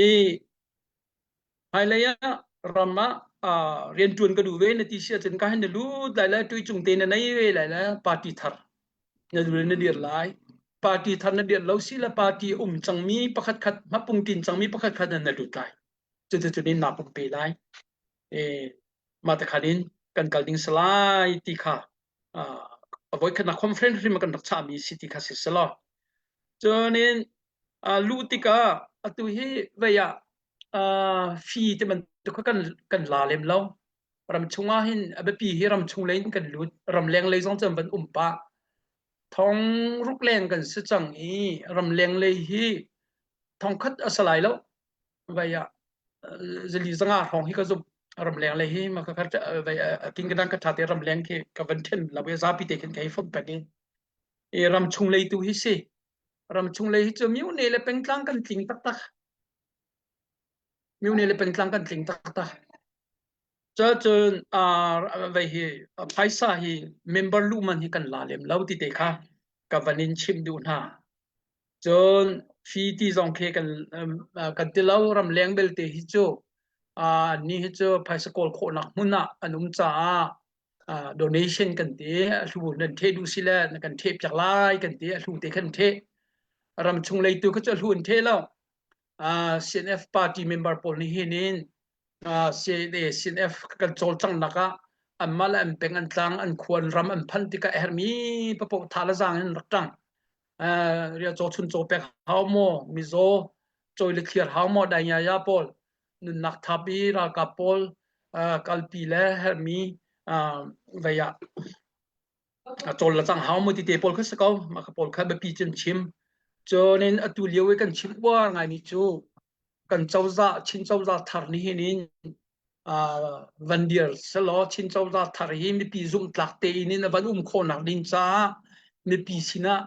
Speaker 3: I hmailei ah ram ah riantuan ka duh ve na ti si ahcun ka hin na lut lai le tuicung te na nei ve lai le party thar na dul na dir lai. Party thar na dir lo si le party um cangmi pakhat khat hmapungtin cangmi pakhat khat na lut lai. Cuticun in naa pumpe lai. E, mah te khan in kan kal ding salai ti kha a voikhatnak conference hrim kan rak chahmi si ti kha si selaw. Cun in luh tikah atu hi vei ah fee ti bantuk kha kan kan la lem lo. Ram chung ah hin a biapi hi ram chung lei in kan lut. Ramleng lei zong cun van um pah. Thong ruk leng kan si cang i ramleng lei hi thong khat a si lai lo. Vai ah zali zanga hrawng hi ka zumh. Ramleng lei hi ma ka khat vai king ka dang ka tha te ramleng khi ka van then lo i zapi te khin ka hei fom pek i i ram chung lei tu hi si. Ram chung lei hi cu myone le pengtlang kan tling taktak. Myone le pengtlang kan tling taktak. Cun vei hi phaisa hi member luh man hi kan la lem lo ti te kha ka van in chimh duh hna. Cun fi ti zong khi kan kan ti lo ramleng belte hi cu ni hi cu phaisa kawl khawhnak hmun ah an um caah donation kan ti a hlu nan theh duh si le na kan theh piak lai kan ti a hlu te khan theh ram chung lei tu kha cu a hlu an theh lo CNF party member pawl nih hin in CNF kan cawlcanghnak ah anmah le an peng an tlang an khua an ram an phanh tikah a herhmi papoh tha le zaang in rak ṭang. Ria caw chun caw pek hau maw mizaw cawi le thliar hau maw daingaya pawl nunnak thap i ralkap pawl kalpi le herhmi vei ah a cawl le cang hau maw ti te pawl kha si ko mah kha pawl kha biapi cun chim cun in atu lio i kan chim uar ngaimi cu kan cozah Chin cozah thar nih hin in van dir selaw Chin cozah thar hi mipi zumhtlak tein in a van um khawhnak ding caah mipi sinah.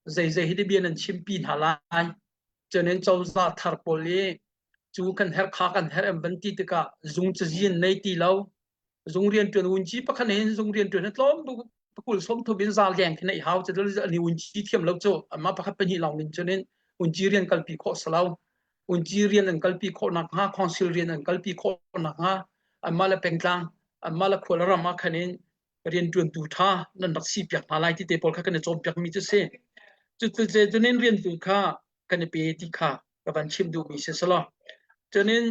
Speaker 3: Zeizei hi bia nan chimpi hna lai. Cunin cozah thar pawl i cu kan herh kha kan herh an van ti tikah zung cazin nei ti lo. Zung rianṭuan vunci pakhat hin zung rianṭuan hi tlawm pakul som thum in zal deng khi nei hau cu ani vunci thiam lo cu amah pakhat pahnih lawng in cunin vunci rian kalpi khawh si lo. Vunci rian an kalpi khawh nakhnga council rian an kalpi khawh nakhnga anmah le pengtlang anmah le khual ram ah khan in rianṭuantu ṭha nan rak si piak hna lai ti te pawl kha kan i cawnpiak mi cu si. Cucu cunin riantu kha kan i pe ti kha ka van chim duhmi si selaw. Cunin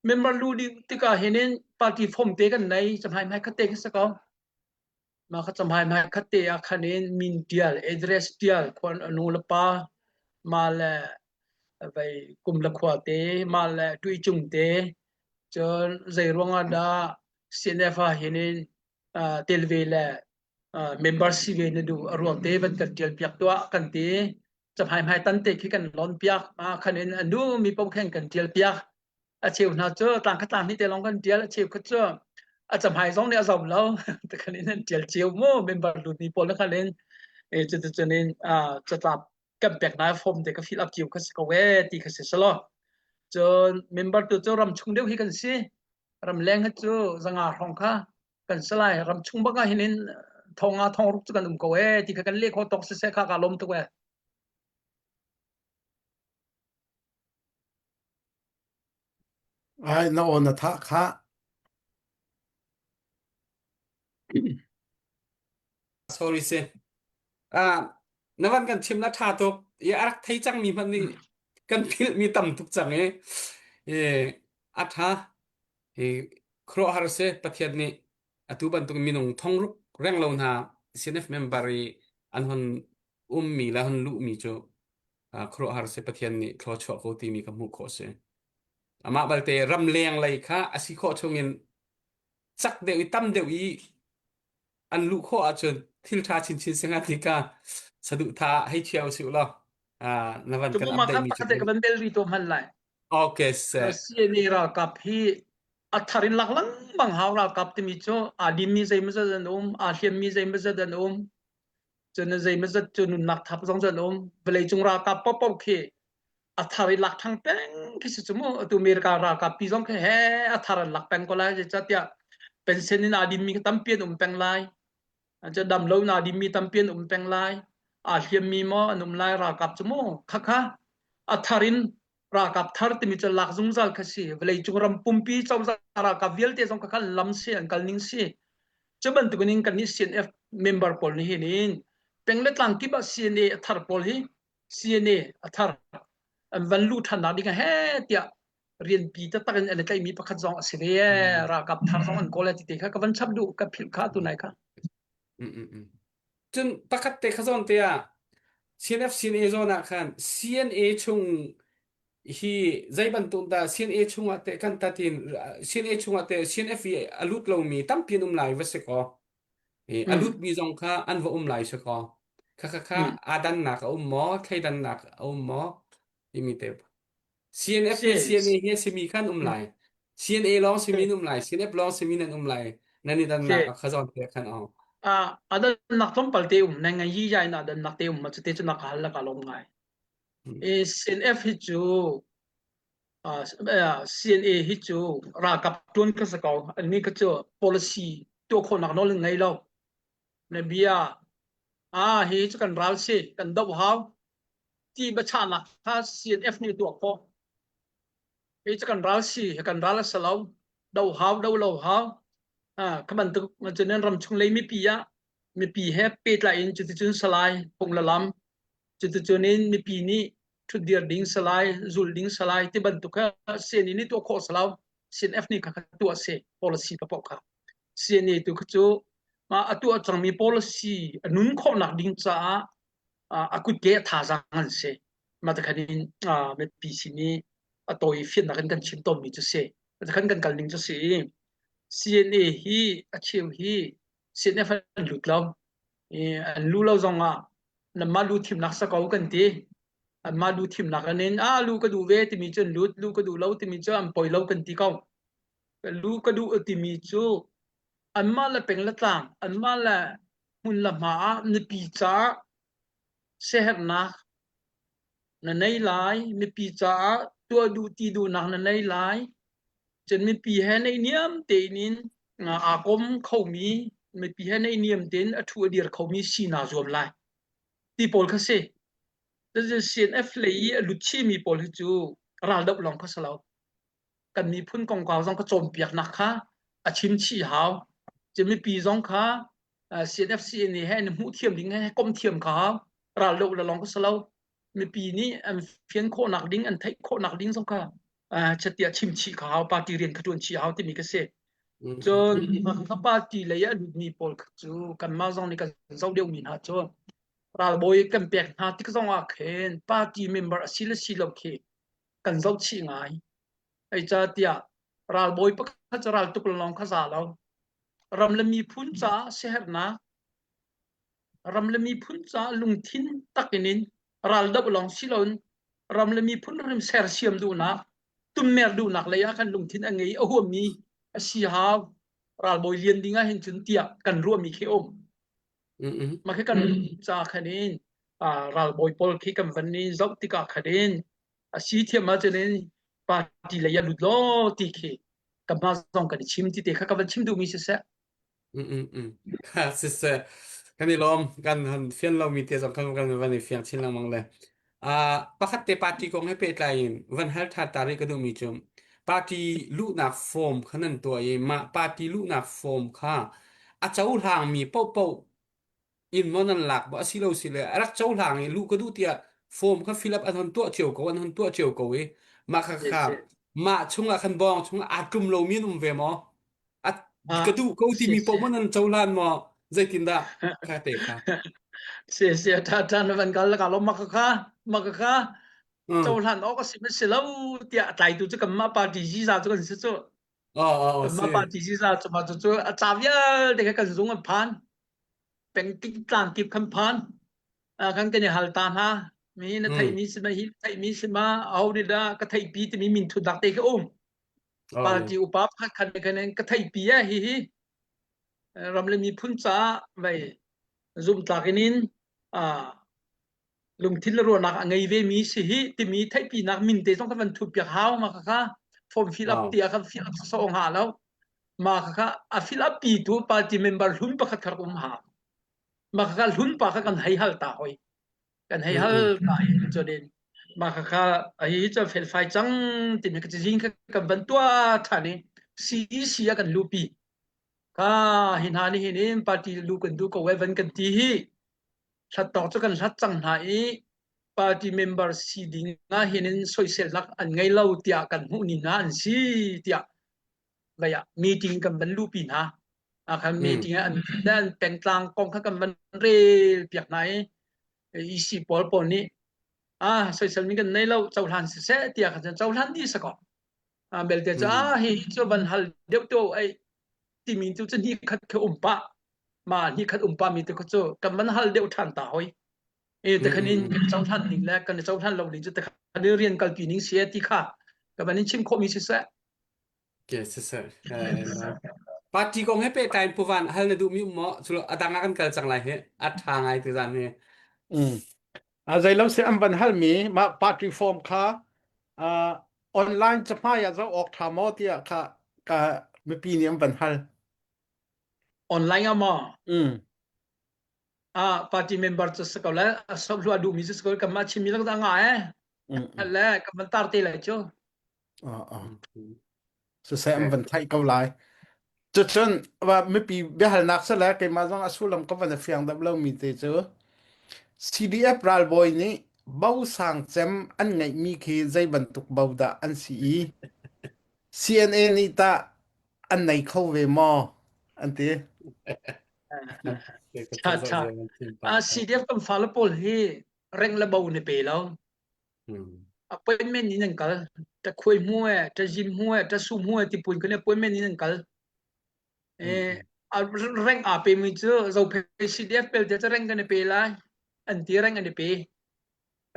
Speaker 3: member lu dih tikah hin in party form te kan nei camhai hmai khat te khi si ko. Mah kha camhai hmai khat te ah khan in min tial, address tial, khuan nu le pa, ma le vei kum le khua te, ma le tuicung te, cun zei ruangah dah CNF ah hin in tel ve le member si ve na duh a ruang te van kan tial piak tuah kan ti cahmai hmai tan te khi kan lon piak ma khan in a nu mi paoh khan kan tial piak a cheu hna cu tlang khat tlang hnih te long kan tial a cheu khat cu a cahmai zong nih a zom lo te khan in an tial cio mu member lut mi pawl khan in e cu cun in catlap kan pek na form te ka fill up cio kha si ko e ti kha si selo cun member tu cu ram chung deuh hi kan si ramleng hi cu zanga hrawng kha kan si lai ramchung bak ah hin in thonga thongruk cu kan um ko e ti kha kan leh kho tawk siseh kha ka lawm tuk e.
Speaker 2: Ai na aw na thah kha.
Speaker 1: Sorry si. Ah, na van kan chim na tha tuk. I a rak thei cang mi hmanh nih kan philh mi tam tuk cang i. E, a tha. Hi khuaruahhar a si. Pathian nih atu bantuk minung thongruk renglo hna CNF member i an hon ummi le hon luhmi cu khuaruahhar a si. Pathian nih thluachuah ko timi ka hmuh khawh a si. Amah balte ramleng lei kha a si khawh chungin cak deuh i tam deuh i an luh khawh ahcun thil ṭha chinchin si hnga ti ka saduhthah hei chia usih law na van kan
Speaker 3: Cumu ma
Speaker 1: update
Speaker 3: kha
Speaker 1: mi cu
Speaker 3: pakhat te ka van bel ri to hman lai.
Speaker 1: Okay, sir.
Speaker 3: CNA ralkap hi a thar in lak lengmang hau ralkap timi cu aa dinmi zeimawzat an um, aa hliammi zeimawzat an um, cun zeimawzat cu nunnak thap zong an um. Vawleicung ralkap paohpaoh khi a thar i lak ṭhang peng khi si cu mu. Atu America ralkap pi zong khi he a thar an lak peng ko lai. Zeicahtiah pension in aa dinmi khi tampi an um peng lai. Cu dam lo in aa dinmi tampi an um peng lai. Aa hliammi maw an um lai ralkap cu mu. Khakha a thar in ralkap thar timi cu lak zungzal kha si vawleicung ram pumpi cozah ralkap vialte zong kha khan lam si an kal ning si cu bantukin in kan nih CNF member pawl nih hin in peng le tlang kip ah CNA a thar pawl hi CNA a thar an van lu than nak ding he tiah rianpi taktak in an i tlaihmi pakhat zong a si ve ralkap thar zong an kawl ti te kha ka van chap duh ka philh kha tu nai kha
Speaker 1: Cun pakhat te kha zawn te ah CNF CNA zawn ah khan CNA chung hi zei bantuk dah CNA chungah teh kan tatin CNA chungah teh CNF i a lut lomi tampi an um lai va si kaw a lutmi zong kha an va um lai si kaw kha kha kha aa dannak a um maw thleidannak a um maw timi te CNF
Speaker 3: Si.
Speaker 1: le CNA hi a simi khan um lai. CNA lawng simi an um lai. CNF lawng simi nan um lai. Nan i dannak
Speaker 3: Si.
Speaker 1: a kha zawn te khan ong.
Speaker 3: Ah, adan nak tlawmpal te um nang yi ya in adan nak te um ma cu te cu nak hal la ka lom ngai. E CNF hi cu ah CNA hi cu ralkap tuan ka sa ko ani ka cu policy tuah khawhnak nawl ngei lo. Na bia ah hi cu kan ral si kan doh hau ti biachahnak kha CNF nih tuah khawh. Hi cu kan ral si, kan ral a si lo. Do hau, do lo hau. Ah, kha bantuk cun ram chung lei mipi ah mipi he pehtlai in cuticun salai phung le lam cuticun in mipi nih ṭhutdir ding salai zul ding salai ti bantuk kha CNA nih tuah khawh si lo. CNF nih kha kha tuah si policy paoh kha. CNA tu kha cu a tuah cangmi policy a nun khawhnak ding caah a kutke a thazaang an si. Mah te khan in mipi sin i a tawi fiannak in kan chim tawnmi cu si. Mah khan kan kal ning cu si i CNA hi a cheu hi CNF an lut lo. I an lu lo zong ah nanmah lu thimnak sa ko kan ti. Anmah lu thimnak an in ah lu ka duh ve timi cu an lut, lu ka duh lo timi cu an poi lo kan ti ko. Lu ka duh timi cu anmah le peng le tlang, anmah le hmun le hma ah mipi caah. Siaherhnak na nei lai, mipi caah tuah duh ti duhnak na nei lai. Cun mipi he naihniam tein in aa kom khomi, mipi he naihniam tein a ṭhu a dir khomi si naa zuam lai. Ti pawl kha si. CNF lei i a lut chihmi pawl hi cu raldoh lawng kha si lo. Kan miphun kongkau zong kha cawnpiaknak kha a chim chih hau. Cun mipi zong kha CNF CNA he an hmuh thiam ding he kom thiam kha hau. Raldoh le lawng kha si lo. Mipi nih an fian khawhnak ding, an theih khawhnak ding zong kha chatiah chim chih kha hau, party rian kha ṭuan chih hau timi kha si. Cun party lei ah lutmi pawl kha cu kanmah zong nih kan zoh deuhmi hna cu ralbawi kan pek hna tik zong ah khin party member a si le si lo khi kan zoh chih ngai. Zeicahtiah ralbawi pakhat cu ral tuk lawng kha za lo. Ram le miphun caah siaherhnak, ram le miphun caah lungthin takin in raldoh lawng si loin ram le miphun rim sersiam duhnak, tummer duhnak lei ah khan lungthin a ngei a huammi a si hau. Ralbawi lian ding ah hin cun tiah kan ruahmi khi um. Mah khi kan ca khan in ralbawi pawl khi kan van i zoh tikah khan in a si thiam ahcun in party lei ah lut law ti khi kanmah zong kan i chim ti te kha ka van chim duhmi siseh.
Speaker 1: Siseh kan i lawm kan han fian lomi te zong kan kan van i fiang chin lengmang le pakhat te party kong he pehtlai in van hal tha ta rih ka duhmi cu party luhnak form kha nan tuah i mah party luhnak form kha a cohlangmi paohpaoh in maw nan lak maw asilo si le a rak cohlang i luh ka duh tiah form kha fill up an hon tuah cio ko an hon tuah cio ko i mah kha kha mah chungah khan bawng chungah aa tlum lomi an um ve maw a ka duh ko timi paoh maw nan cohlan maw zeitindah kha te kha
Speaker 3: Si si tha tha na van kal ka lo maka kha maka kha cohlan awk a si ma si lo tiah a tlaitu cu kanmah party ziza cu kan si cu kanmah party ziza cu ma cu a ca vialte kha kan zung an phan pengting tlang kip kan phan kan kan i hal ta hna mi na theih mi si ma hi theih mi si ma aho nih dah ka theih pi timi min thut dak te kha um party upa pakhat khan khan ka theih pi eh hi hi ram le miphun caah vei zumtlak in in lungthin le ruahnak a ngei ve mi si hi timi theihpinak min te zong kan van thup piak hau ma kha form fill up ti a kan fill up so hnga lo ma kha a fill up pi tu party member hlun pakhat kha um ha ma kha hlun pa kha kan hei hal ta hoi kan hei hal ta in chuan ma kha kha hi cu felfai cang timi ka cizing kha kan van tua than i CEC a kan lupi ka hi hna nih hin in party lu kan du ko wai van kan ti hi hlat tawk cu kan hlat cang hna i party member si ding ah hin in soiselnak an ngei lo tiah kan hmuh ni hna an si tiah vei ah meeting kan van lupi hna a khan meeting ah an an pengtlang kong kha kan van rel piak hna i EC pawl pawl nih ah soisel mi kan nei lo cohlan siseh tiah khan cohlan di sakaw a belte cu ah hi cu van hal deuh to ai timi tu cu ni khat kha um pa ma ni khat um pa mi tu cu kan van hal deuh than ta hoi e te khan in kan cohlan ning le kan cohlan lo ning cu te khan rian kalpi ning si ti kha ka van in chim khawh mi si seh
Speaker 1: Ke siseh. Party kong he pehtlai in puvan hal na duhmi um maw? Culo a dang ah kan kal cang lai hi. A ṭha ngai tu zan hi.
Speaker 2: Mm. A zeilo si an van halmi mah party form kha uh, online cahmai ah zoh awk ṭha maw tiah kha ka mipi nih an van hal.
Speaker 3: Online ah maw?
Speaker 2: Mm.
Speaker 3: Ah party member cu si ko le a sok hlua duhmi cu si ko kanmah chimmi lak dah nga eh.
Speaker 2: Mm.
Speaker 3: Le kan van tar te lai cu.
Speaker 2: Ah, ah. Siseh an van theih ko lai. Cucun mipi biahalnak sile keimah zong a sullam ka van i fiang deuh lomi te cu CDF ralbawi nih bo sang cem an ngeihmi khi zei bantuk bo dah an si i CNA nih tah an nei kho ve maw an ti.
Speaker 3: Tha tha. CDF kan fale pawl hi reng le bo ni pe lo. Appointment in an kal. Ta khuai hmu e, ta zim hmu e, ta sum hmu e ti pun kan appointment in an kal. Eh reng a pe mi cu zophei CDF pel te cu reng kan i pe lai. An ti reng an i pe.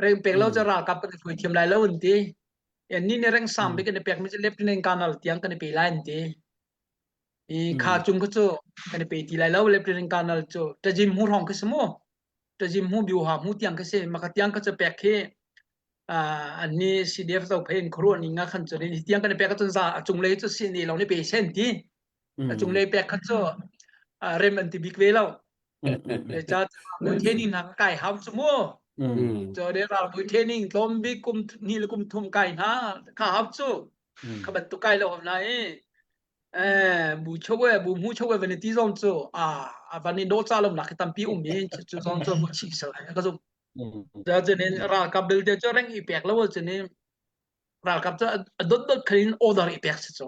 Speaker 3: Reng pek lo cu ralkap kan i hruai thiam lai lo an ti. En ni ne reng sang bik kan i pek mi cu Lieutenant Colonel tiang kan i pe lai an ti. I kha cung kha cu kan i pe ti lai lo Lieutenant Colonel cu tajim hu rong khi si mu. Ṭazim hmu biu ha hmu tiang kha si maka tiang kha cu pek khi an ni CDF zo phei in khuaruah ning nga khan cun hi tiang kan i pek ahcun za a cunglei cu si ni lo ni pe sen ti a cunglei pek khan cu rem an ti bik ve lo ca training hna ka kai hau cu mu cu de ralbawi training tlawm bik kum ni le kum thum kai hna kha hau cu kha bantuk kai lo na i Eh, bu chowe bu mu chowe van ti zong cu a a van in do cha lom nak tampi um i cu zong cu mu chi sal ka zum ja chen in ralkap belte cu reng i pek lo chen in ralkap cu a dot dot khan in order i pek si cu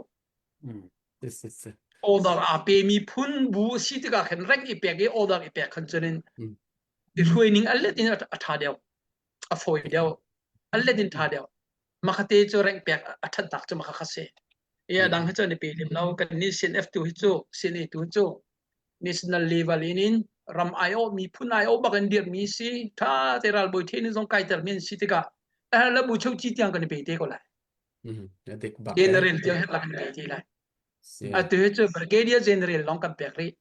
Speaker 3: order a pe mi phun bu si tikah khan reng i pek i order i pek khan chen in i hruai ning a let in a tha deuh a fawi deuh a let in tha deuh makhate cu reng pek a that tak cu makha kha si i a dang hi cu an i pe lem lo kan nih CNF tu hi cu CNA tu cu national level in in ram aiawh miphun aiawh bak in dirhmi si tha te ralbawi the ni zong kaiter mi an si tikah eh la bu cheu chi tiang kan i pe te ko lai general tiang het la kan pe te lai atu hi cu brigadier general long kan pek rih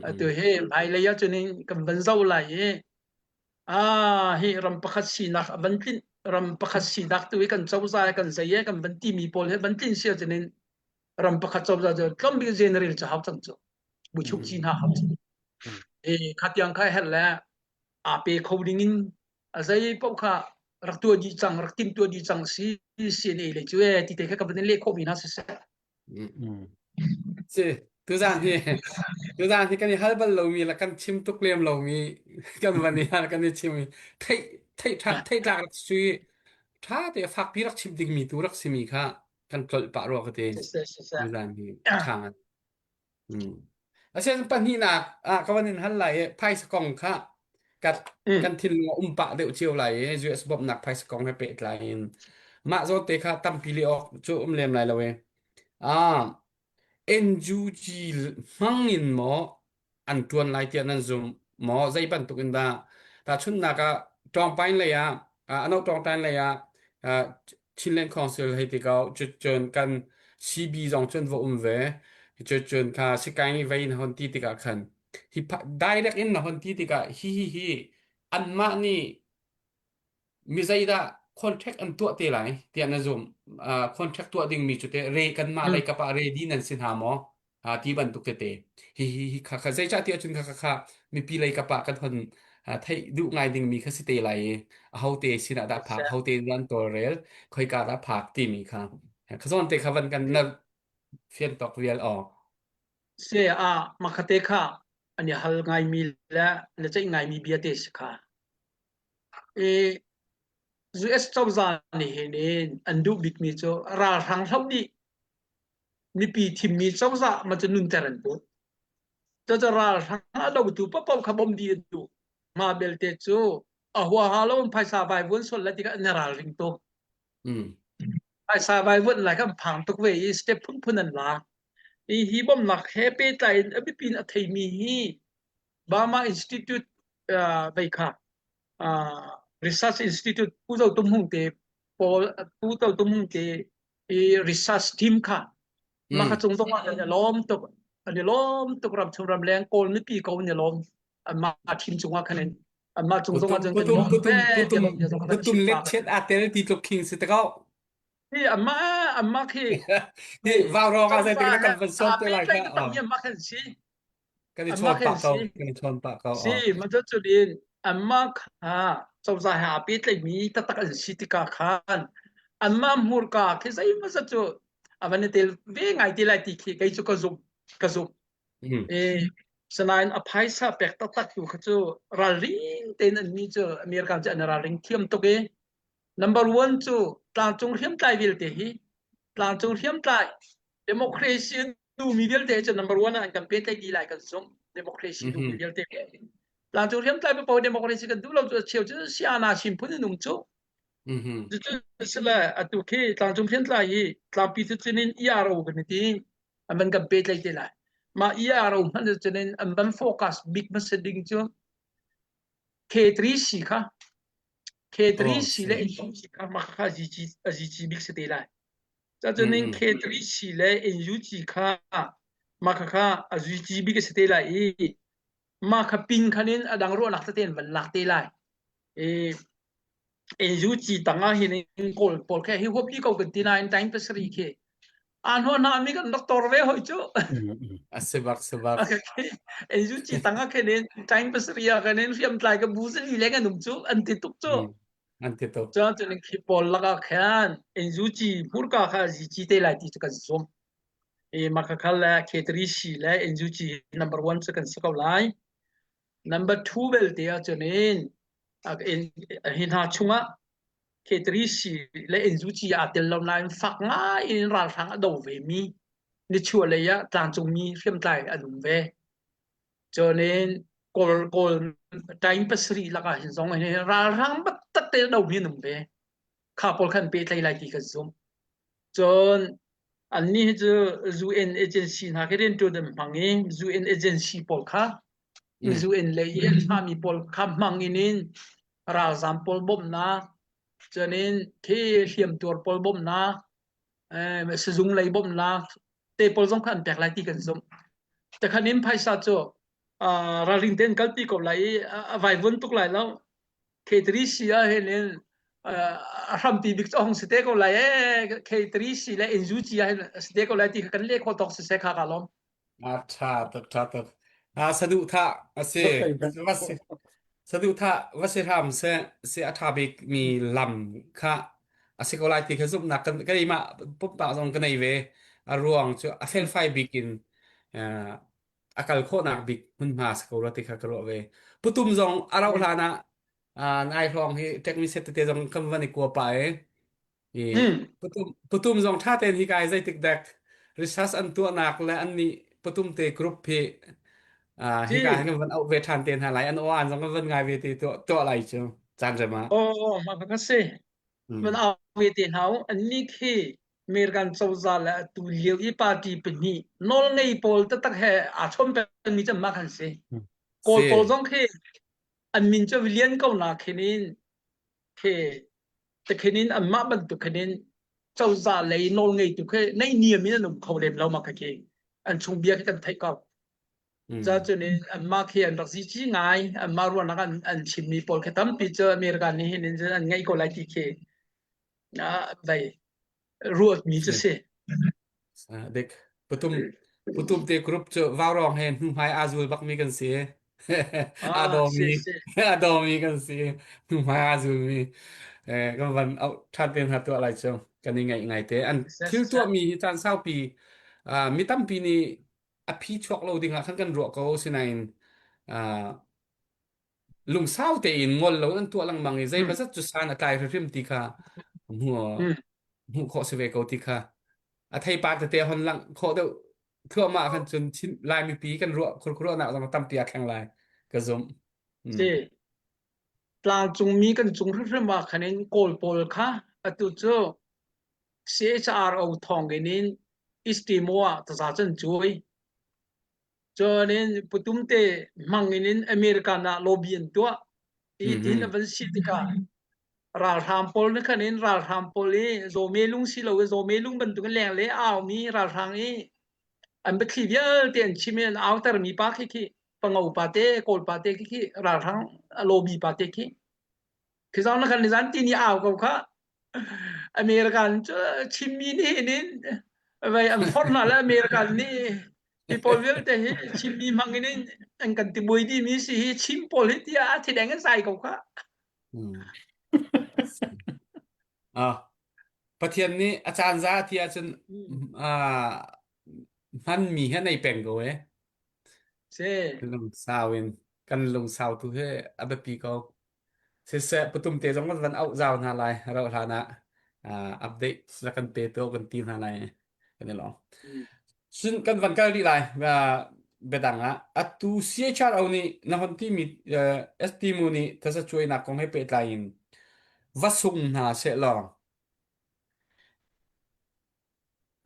Speaker 3: atu hi hmailei ah cun kan van zo lai i Ah, hi ram pakhat sinak a van tlinh ram pakhat sinak tu hi kan cozah kan zei e kan van timi pawl he van tlin sia cun in ram pakhat cozah cu tlawmbik general cu hau cang cu buchuk ci hna hau cu e khatiang kha her le aa pe kho ding in a zei paoh kha rak tuah dih cang rak tim tuah dih cang si CNA le cu e ti te kha ka van in leh khawh mi hna siseh
Speaker 1: Si, tuzaan hi tuzaan hi kan i hal bal lomi le kan chim tuk lem lomi kan van i hal kan i chim i theih theih ṭha theih tlak rak sui ṭha te fakpi rak chim dingmi tu rak simi kha kan tlolh pah rua ka ti.
Speaker 3: Siseh siseh.
Speaker 1: Tuzaan hi a ṭha ngai. Mm. Asian pahnihnak ah ka van in hal lai i phaisa kong kha ka
Speaker 3: Mm.
Speaker 1: kan thinlung a um pah deuh cio lai i US bawmhnak phaisa kong he pehtlai in mah zawn te kha tampi le awk cu um lem lai lo e. Ah, NUG hmang in maw an ṭuan lai tiah nan zum maw? Zei bantuk in dah? Tahchunhnak ah Ṭawngpain lei ah ano Ṭawngtain lei ah Chinland Council hei ti ko cucun kan CB zong cun va um ve cucun kha sikai vei na hon ti tikah khan hi direct in na hon ti tikah hi hi hi anmah nih mi zeidah contract an tuah te lai tiah na zum uh, contract tuah dingmi cu te re kanmah lei kap ah ready nan si hna maw uh, ti bantuk tete hi hi hi kha kha zeicah ti ahcun kha kha kha mipi lei kap ah kan hon uh, theih duh ngai dingmi kha si te lai i aho te sinah dah phak ho te nan tawlrel khoika dah phak timi kha kha zawn te kha van kan na fian tok vial aw
Speaker 3: Se a makhate kha an i hal ngaimi le na ceih ngaimi bia te si kha I US cozah nih hin in an duh bikmi cu ralhrang hloh dih mipi thimmi cozah ma cu nunter an duh. Cucu ralhrang a dotu paohpaoh kha bawmh dih an duh. Mah belte cu a huaha lo in phaisa vaivuan sual lai tikah an i ralring tuk.
Speaker 1: Mm.
Speaker 3: Phaisa vaivuan lai kha an phang tuk ve i step phunphun an lak. I hi bawmhnak he pehtlai in a biapi in a theimi hi Burma Institute uh, vei kha uh, Research Institute Pu Zo Tum Hung te pawl Pu Zo Tum Hung te i research team kha mah kha cung zong ah an i lawm tuk an i lawm tuk ram chung ram leng kawl mipi ko an i lawm anmah team cung ah khan in anmah cung zong ah cun kan lawm
Speaker 1: Putum putum let chet a tel ti tluk khing si te ko
Speaker 3: hi anmah anmah khi
Speaker 1: hi vau rong ah zei tik na kan van sawm te lai kha
Speaker 3: tam hi anmah khan si
Speaker 1: Kan i chawn pah ko. Kan i chawn pah ko.
Speaker 3: Si, macun in anmah kha cozah he aa pehtlaihmi taktak an si tikah khan anmah hmurka khi zeimawzat cu a van i tel ve ngai te lai ti khi kei cu ka zumh ka zumh.
Speaker 1: Mm.
Speaker 3: E, sanain a phaisa pek taktak tu kha cu ralring tein an mi cu American cu an ralring thiam tuk i number one cu tlangcung hriamtlai vialte hi tlangcung hriamtlai democracy duhmi vialte cu number one ah an kan pehtlaih dih lai kan zumh democracy duhmi vialte tlangcung hriamtlai paoh democracy kan duh lo cu cheu cu siana sin phun in um cu cucu sile atu khi tlangcung hriamtlai hi tlangpi cu cun in ERO kan ti an van kan pehtlaih te lai mah ERO hmanh cun in an van focus bik hmasa ding cu K3C kha K3C le NUG kha mah kha a GG bik si te lai Cacun in K3C le NUG kha mah khakha a zuici bik a si te lai i. Mah kha pin khan in a dang ruahnak tete in van lak te lai. I NUG tang ah hin kawl pawl khe hi huap li ko kan ti nain time pasarih khi an ho na mi kan rak tor ve hoi cu.
Speaker 1: A si bak si bak.
Speaker 3: NUG tang ah khin in time pasarih ah khin in hriamtlai ka bu zali leng an um cu an ti tuk cu.
Speaker 1: An ti tuk.
Speaker 3: Cun cun khi pawl lakah khan NUG hmurka kha zici te lai ti cu kan zum. I makhakhal le K3C le NUG number one cu kan si ko lai. Number two belte ahcun in hi hna chungah K3C le NUG aa tel lo nain fak ngai in ralhrang a do vemi nichuahlei ah tlangcungmi hriamtlai an um ve. Cun in Kawl Kawl time pasarih lakah hin zong hin ralhrang taktak te a domi an um ve. Kha pawl khan pehtlaih lai ti kan zumh. Cun annih hi cu UN agency hna khi rianṭuan an hmang i UN agency pawl kha UN lei i an thlahmi pawl kha hmang in in ralzaam pawl bawmhnak, cun in khi hliamtuar pawl bawmhnak, sizung lei bawmhnak te pawl zong kha an pek lai ti kan zumh. Takhan in phaisa cu ralring tein kalpi ko lai i a vaivuan tuk lai lo. K3C ah hin in a hrampi bik cu a hung si te ko lai ee K3C le NUG ah hin a si te ko lai ti kha kan leh khawh tawk siseh kha ka lawm.
Speaker 1: A ṭha tuk ṭha tuk. A saduhthah a si. Va si saduhthah va si hram seh si a ṭha bik mi lam kha a si ko lai ti kha zumhnak kan keimah pumpak zong ka nei ve. A ruang cu a felfai bik in a kal khawhnak bik hmunhma si ko rua ti kha ka ruah ve. Putum zong a rauh hlan ah nai hrawng hi tekmi set tete zong kan van i kua pa i i putum putum zong ṭha tein hi kai zeitik dek research an tuahnak le an nih putum te group hi hi ka hin kan van auh ve ṭhan te hna lai an aw an zong kan van ngai ve te tuah tuah lai cu caan rem ah.
Speaker 3: Aw mah ka si. Man au ve te hna u an nih khi American cozah le atu lio i party pahnih nawlngei pawl taktak he aa chom pengmi cu anmah khan si. Kawl pawl zong khi an min cu lian ko na khin in khi takhin in anmah bantuk khin in cozah lei nawlngeitu khi naihniam in an um kho lem lo ma khi an chung bia khi kan theih ko. Ca cun in anmah khi an rak zici ngai anmah ruahnak an an chimmi pawl khi tampi cu American nih hin in an ngaih ko lai ti khi dai ruatmi cu si.
Speaker 1: Dik. Putum putum te group cu vaurong he hnuhmai aa zul bakmi kan si. Aa dawmi aa dawmi kan si. Hnuhmai aa zulmi. Eh, kan van au ṭhan te hna tuah lai cu. Kan i ngaih ngai te. An thil tuahmi hi caan saupi mi tampi nih a phi chuak lo ding ah khan kan ruah ko sinain lungsau tein ngol lo an tuah lengmang i zeimazat cu san a tlai hrimhrim ti kha hmuh hmuh khawh si ve ko ti kha a theipar tete hon langh khawh deuh thluahmah khan cun Chin Lai mipi kan ruah khurkhuruahnak zong tampi a thleng lai ka zumh.
Speaker 3: Si tlangcungmi kan cung hrimhrim ah khan in Kawl pawl kha atu cu CHRO thawng in in East Timor ah taza cun cuai Cun in putum te hmang in in American ah lobby an tuah. I tin a van si tikah ralhrang pawl nih khan in ralhrang pawl i zawme lung si lo i zawme lung bantuk in leng le aumi ralhrang i an biathli vialte an chim i an autermi pa khi khi pango pa te kawl pa te khi khi ralhrang lobby pa te khi khi zong na khan nizan ti ni au ko kha American cu Chinmi nih hin in vei an forh hna le American nih hi pawl vialte hi Chinmi hmang in an kan ti buai dimi si hi Chin pawl hi tiah a thideng an sai ko kha.
Speaker 1: Ah, Pathian nih a caan za ti ahcun ah hmanmi hi nei peng ko eh.
Speaker 3: Si.
Speaker 1: Lungsau in kan lungsau tu hi a biapi ko. Siseh patum te zong kan van auh zau hna lai rauh hlan ah uh, update na kan pe to kan ti hna lai kan i lawm. Cun kan van kal rih lai uh, biadang ah atu CHRO nih na hon ti mi uh, ST mu nih tazacuainak kong he pehtlai in va sung hna seh law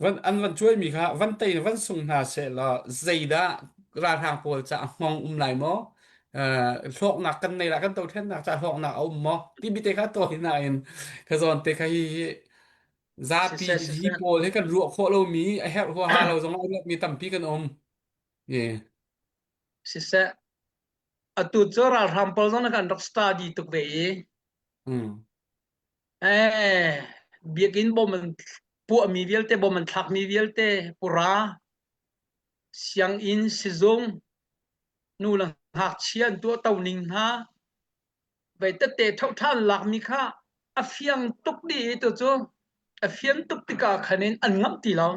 Speaker 1: Van, an van cuaimi kha van tei in van sung hna sehlaw zeidah ralhrang pawl caah hmong um lai maw? Uh, hlawknak kan nei lah kan dothlennak caah hlawknak a um maw? Timi te kha tawi nain ka zawn te kha hi hi zapi
Speaker 3: Siseh
Speaker 1: hi
Speaker 3: siseh
Speaker 1: pawl hi kan ruah khawh lomi a herh huaha lo zong a ruatmi tampi kan um. Yeah.
Speaker 3: siseh. Atu cu ralhrang pawl zong kan rak study tuk ve i
Speaker 1: Mm.
Speaker 3: eh biakinn bom an puahmi vialte bom an thlakmi vialte pura sianginn sizung nu le ngakchia an tuahto ning hna vei tete ṭhoṭhan lakmi kha a fiang tuk dih i tucu a fian tuk tikah khan in an ngamh ti lo.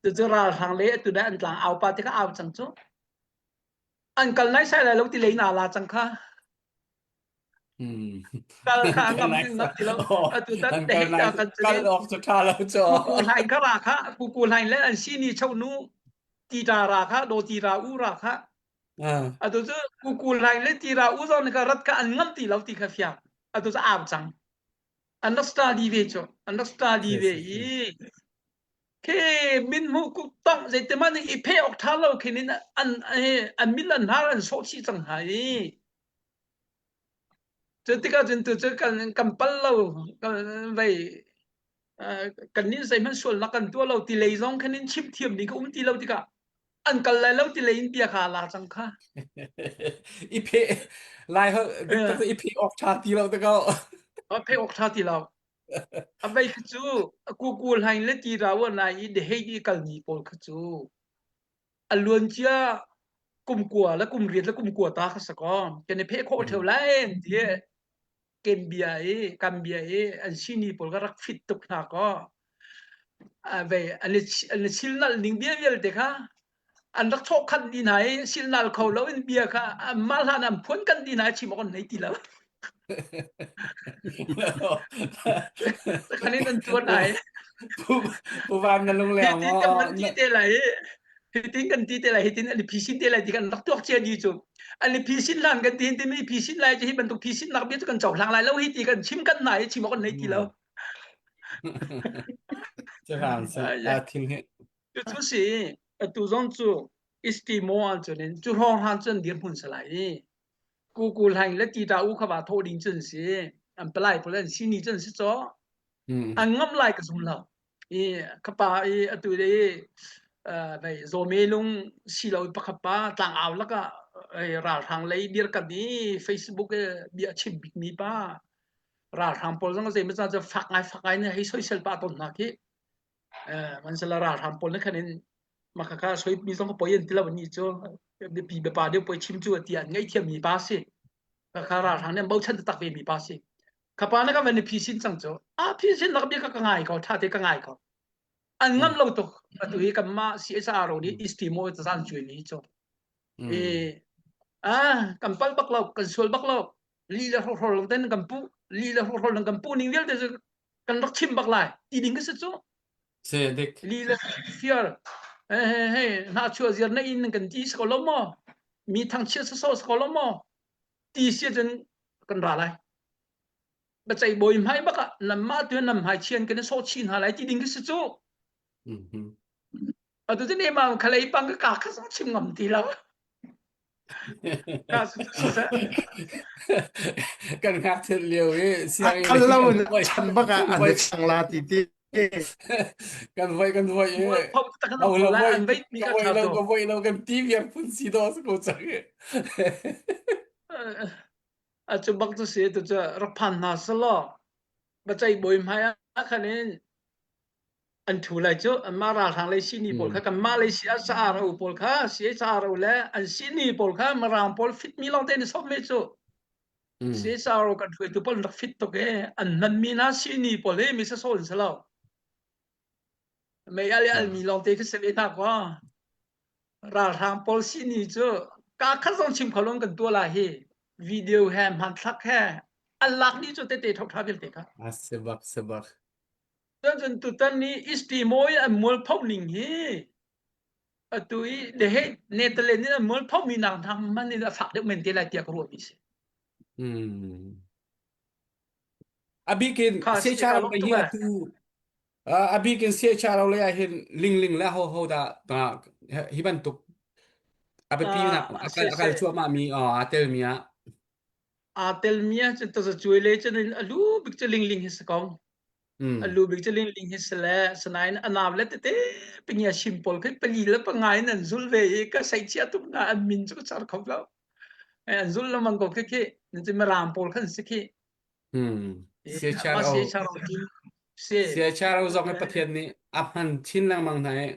Speaker 3: Tucu ralhrang le atu dai an tlang au pa te kha au cang cu. An kal nai sai lai lo ti lei na la cang kha.
Speaker 1: Hmm.
Speaker 3: Kal kha an ngamh ti ngamh ti lo. Atu tan
Speaker 1: An
Speaker 3: te
Speaker 1: kal
Speaker 3: hei
Speaker 1: nai
Speaker 3: ta kan
Speaker 1: kal
Speaker 3: cun
Speaker 1: awk cu ṭha lo cu.
Speaker 3: kuku hlain kha ra kha kuku hlain le an sini chau nu ti ra ra kha do ti ra u ra kha
Speaker 1: Ah.
Speaker 3: Atu cu kuku hlaing le tira u zong kha rat kha an ngam ti lo ti kha fiang. Atu cu au cang. An rak study ve cu. An rak study ve i khi min hmu ku tong zeiti man i phe ok tha lo khin in an an min an har an sawh chih cang hna i cu tikah cun tu cu kan kan pal lo kan vei kan nih zeihmanh sualnak kan tuah lo ti lei zong khan in chim thiam ding ka um ti lo tikah an kal lai lo ti lei in bia kha la cang kha.
Speaker 1: I phe lai ho dik tak i phe ok tha ti lo te ko.
Speaker 3: A phe ok tha ti lo. A vei kha cu kuku hlain le ti ra wa nai i de hei i kal ni pawl kha cu a luan cia kum kua le kum riat le kum kua ta kha sako kan i phe khawh theu lai ti ken bia i kam bia i an sini pawl ka rak fit tuk hna kaw ve an i silnal ning bia vialte kha an rak chawh khan di hna i silnal kho lo in bia kha mah hlan an phuan kan di hna i chim awk an nei ti lo. Khan in an tuan ai.
Speaker 1: Pu Van na lung leng
Speaker 3: Hitin kan man ti te lai hitin kan ti te lai hitin an i phisin te lai ti kan rak tuak cia di cu an i phisin hlan kan ti hin mi phisin lai hi bantuk phisin nak bia cu kan cohlang lai lo hi ti kan chim kan nai chim awk kan nei ti lo
Speaker 1: thil hi
Speaker 3: cu cu si atu zong cu istimo an cun in cu hrawng hran cun dirhmun salai i kuku hlaing le tita u kha ba tho ding cun si an palai pawl an sini cun si cho an ngam lai ka zum lo I ka pa i atu i vei zawme lung si lo pakhat pa tlangau lakah ralhrang lei dirkamh i Facebook i bia chim bikmi pa ralhrang pawl zong zei maw cu fak ngai fak ngai nih hei soisel pah tawn hna khi man sala ralhrang pawl nih khan in mah kha soi mi zong poi an ti lo ni cu biapi biapa deuh poi chim cu ti an ngaihthiam mi pa si kha ralhrang nih an bochan taktak ve mi pa si Khapa na ka van i phisin cang cu. A phisin nak bia ka ka ngai ko, tha te ka ngai ko. An ngam lo tuk. Atu hi kanmah CSR nih East Timor ta zan cuai mi cu. E ah kan pal bak lo, kan sual bak lo. Li le hrohrol lang ten kan pu, li le hrohrol lang kan pu ning vialte cu kan rak chim bak lai. Ti ding ka si cu.
Speaker 1: Se dik.
Speaker 3: Li le fiar. He he he na chua ziar na in kan ti sa ko lo mo. Mi thang chia sa so sa ko lo mo. Ti sia cun kan ra lai. Biaceih bawi hmai bak ah nanmah tu nan hmai chian kan i sawh chih hna lai ti ding khi si cu. Atu cu ne ma khalei pang ka ka kha chim ngam ti lo. Ka su su sa.
Speaker 1: Kan ngak thil lio i sianginn
Speaker 2: Akal lo in chan bak ah an chang la ti ti.
Speaker 1: Kan voi kan voi i
Speaker 3: au
Speaker 1: lo voi ka voi lo ka voi lo kan ti viar phun si do ko cang i.
Speaker 3: A cu bak cu si tu cu rak phan hna selaw biaceih bawi hmai ah khan in an thu lai cu anmah ralhrang lei sihni pawl kha kanmah lei CSRO pawl kha CSRO le an sihni pawl kha Mirang pawl fitmi lawng te in sawm ve cu CSRO kan hruaitu pawl an rak fit tuk i an hmanmi hna sihni pawl hi mi sasawh an si lo mei al i almi lawng te khi si ve hna kaw Ralhrang pawl sihni cu kaa khat zong chim kho lo kan tuah lai hi video he hmanthlak he an lak dih cu tete ṭhoṭha vialte kha.
Speaker 1: A si bak si bak.
Speaker 3: Cun cun tutan ni East Timor i an mualpho ning hi atu i The Hague Netherlands in an mualpho mi nak hna hmanh in a fak deuh men te lai tiah ka ruah mi si.
Speaker 1: Hmm. A bikin
Speaker 3: Kha si
Speaker 1: CHR
Speaker 3: ka lawm
Speaker 1: hi
Speaker 3: tuk eh.
Speaker 1: atu A bik in CHRO lei ah hin lingling le hoho dah hi bantuk a biapi nak
Speaker 3: Ah,
Speaker 1: a kal
Speaker 3: si
Speaker 1: a kal
Speaker 3: si.
Speaker 1: cuahmah mi aa telmi ah
Speaker 3: Aa telmi ah cun tazacuai le cun in a lu bik cu lingling hi si ko.
Speaker 1: mm
Speaker 3: A lu bik cu lingling hi si le sinain a nau le tete pingia sim pawl khi pali le panga in an zul ve i ka sei chia tuk na an min cu ka char kho lo. An zul lengmang ko khi khi. Nan cu Mirang pawl khan si khi.
Speaker 1: Hmm.
Speaker 3: Mah
Speaker 1: CHRO
Speaker 3: CHRO team si.
Speaker 1: CHRO zong hi Pathian nih a hman chin lengmang hna i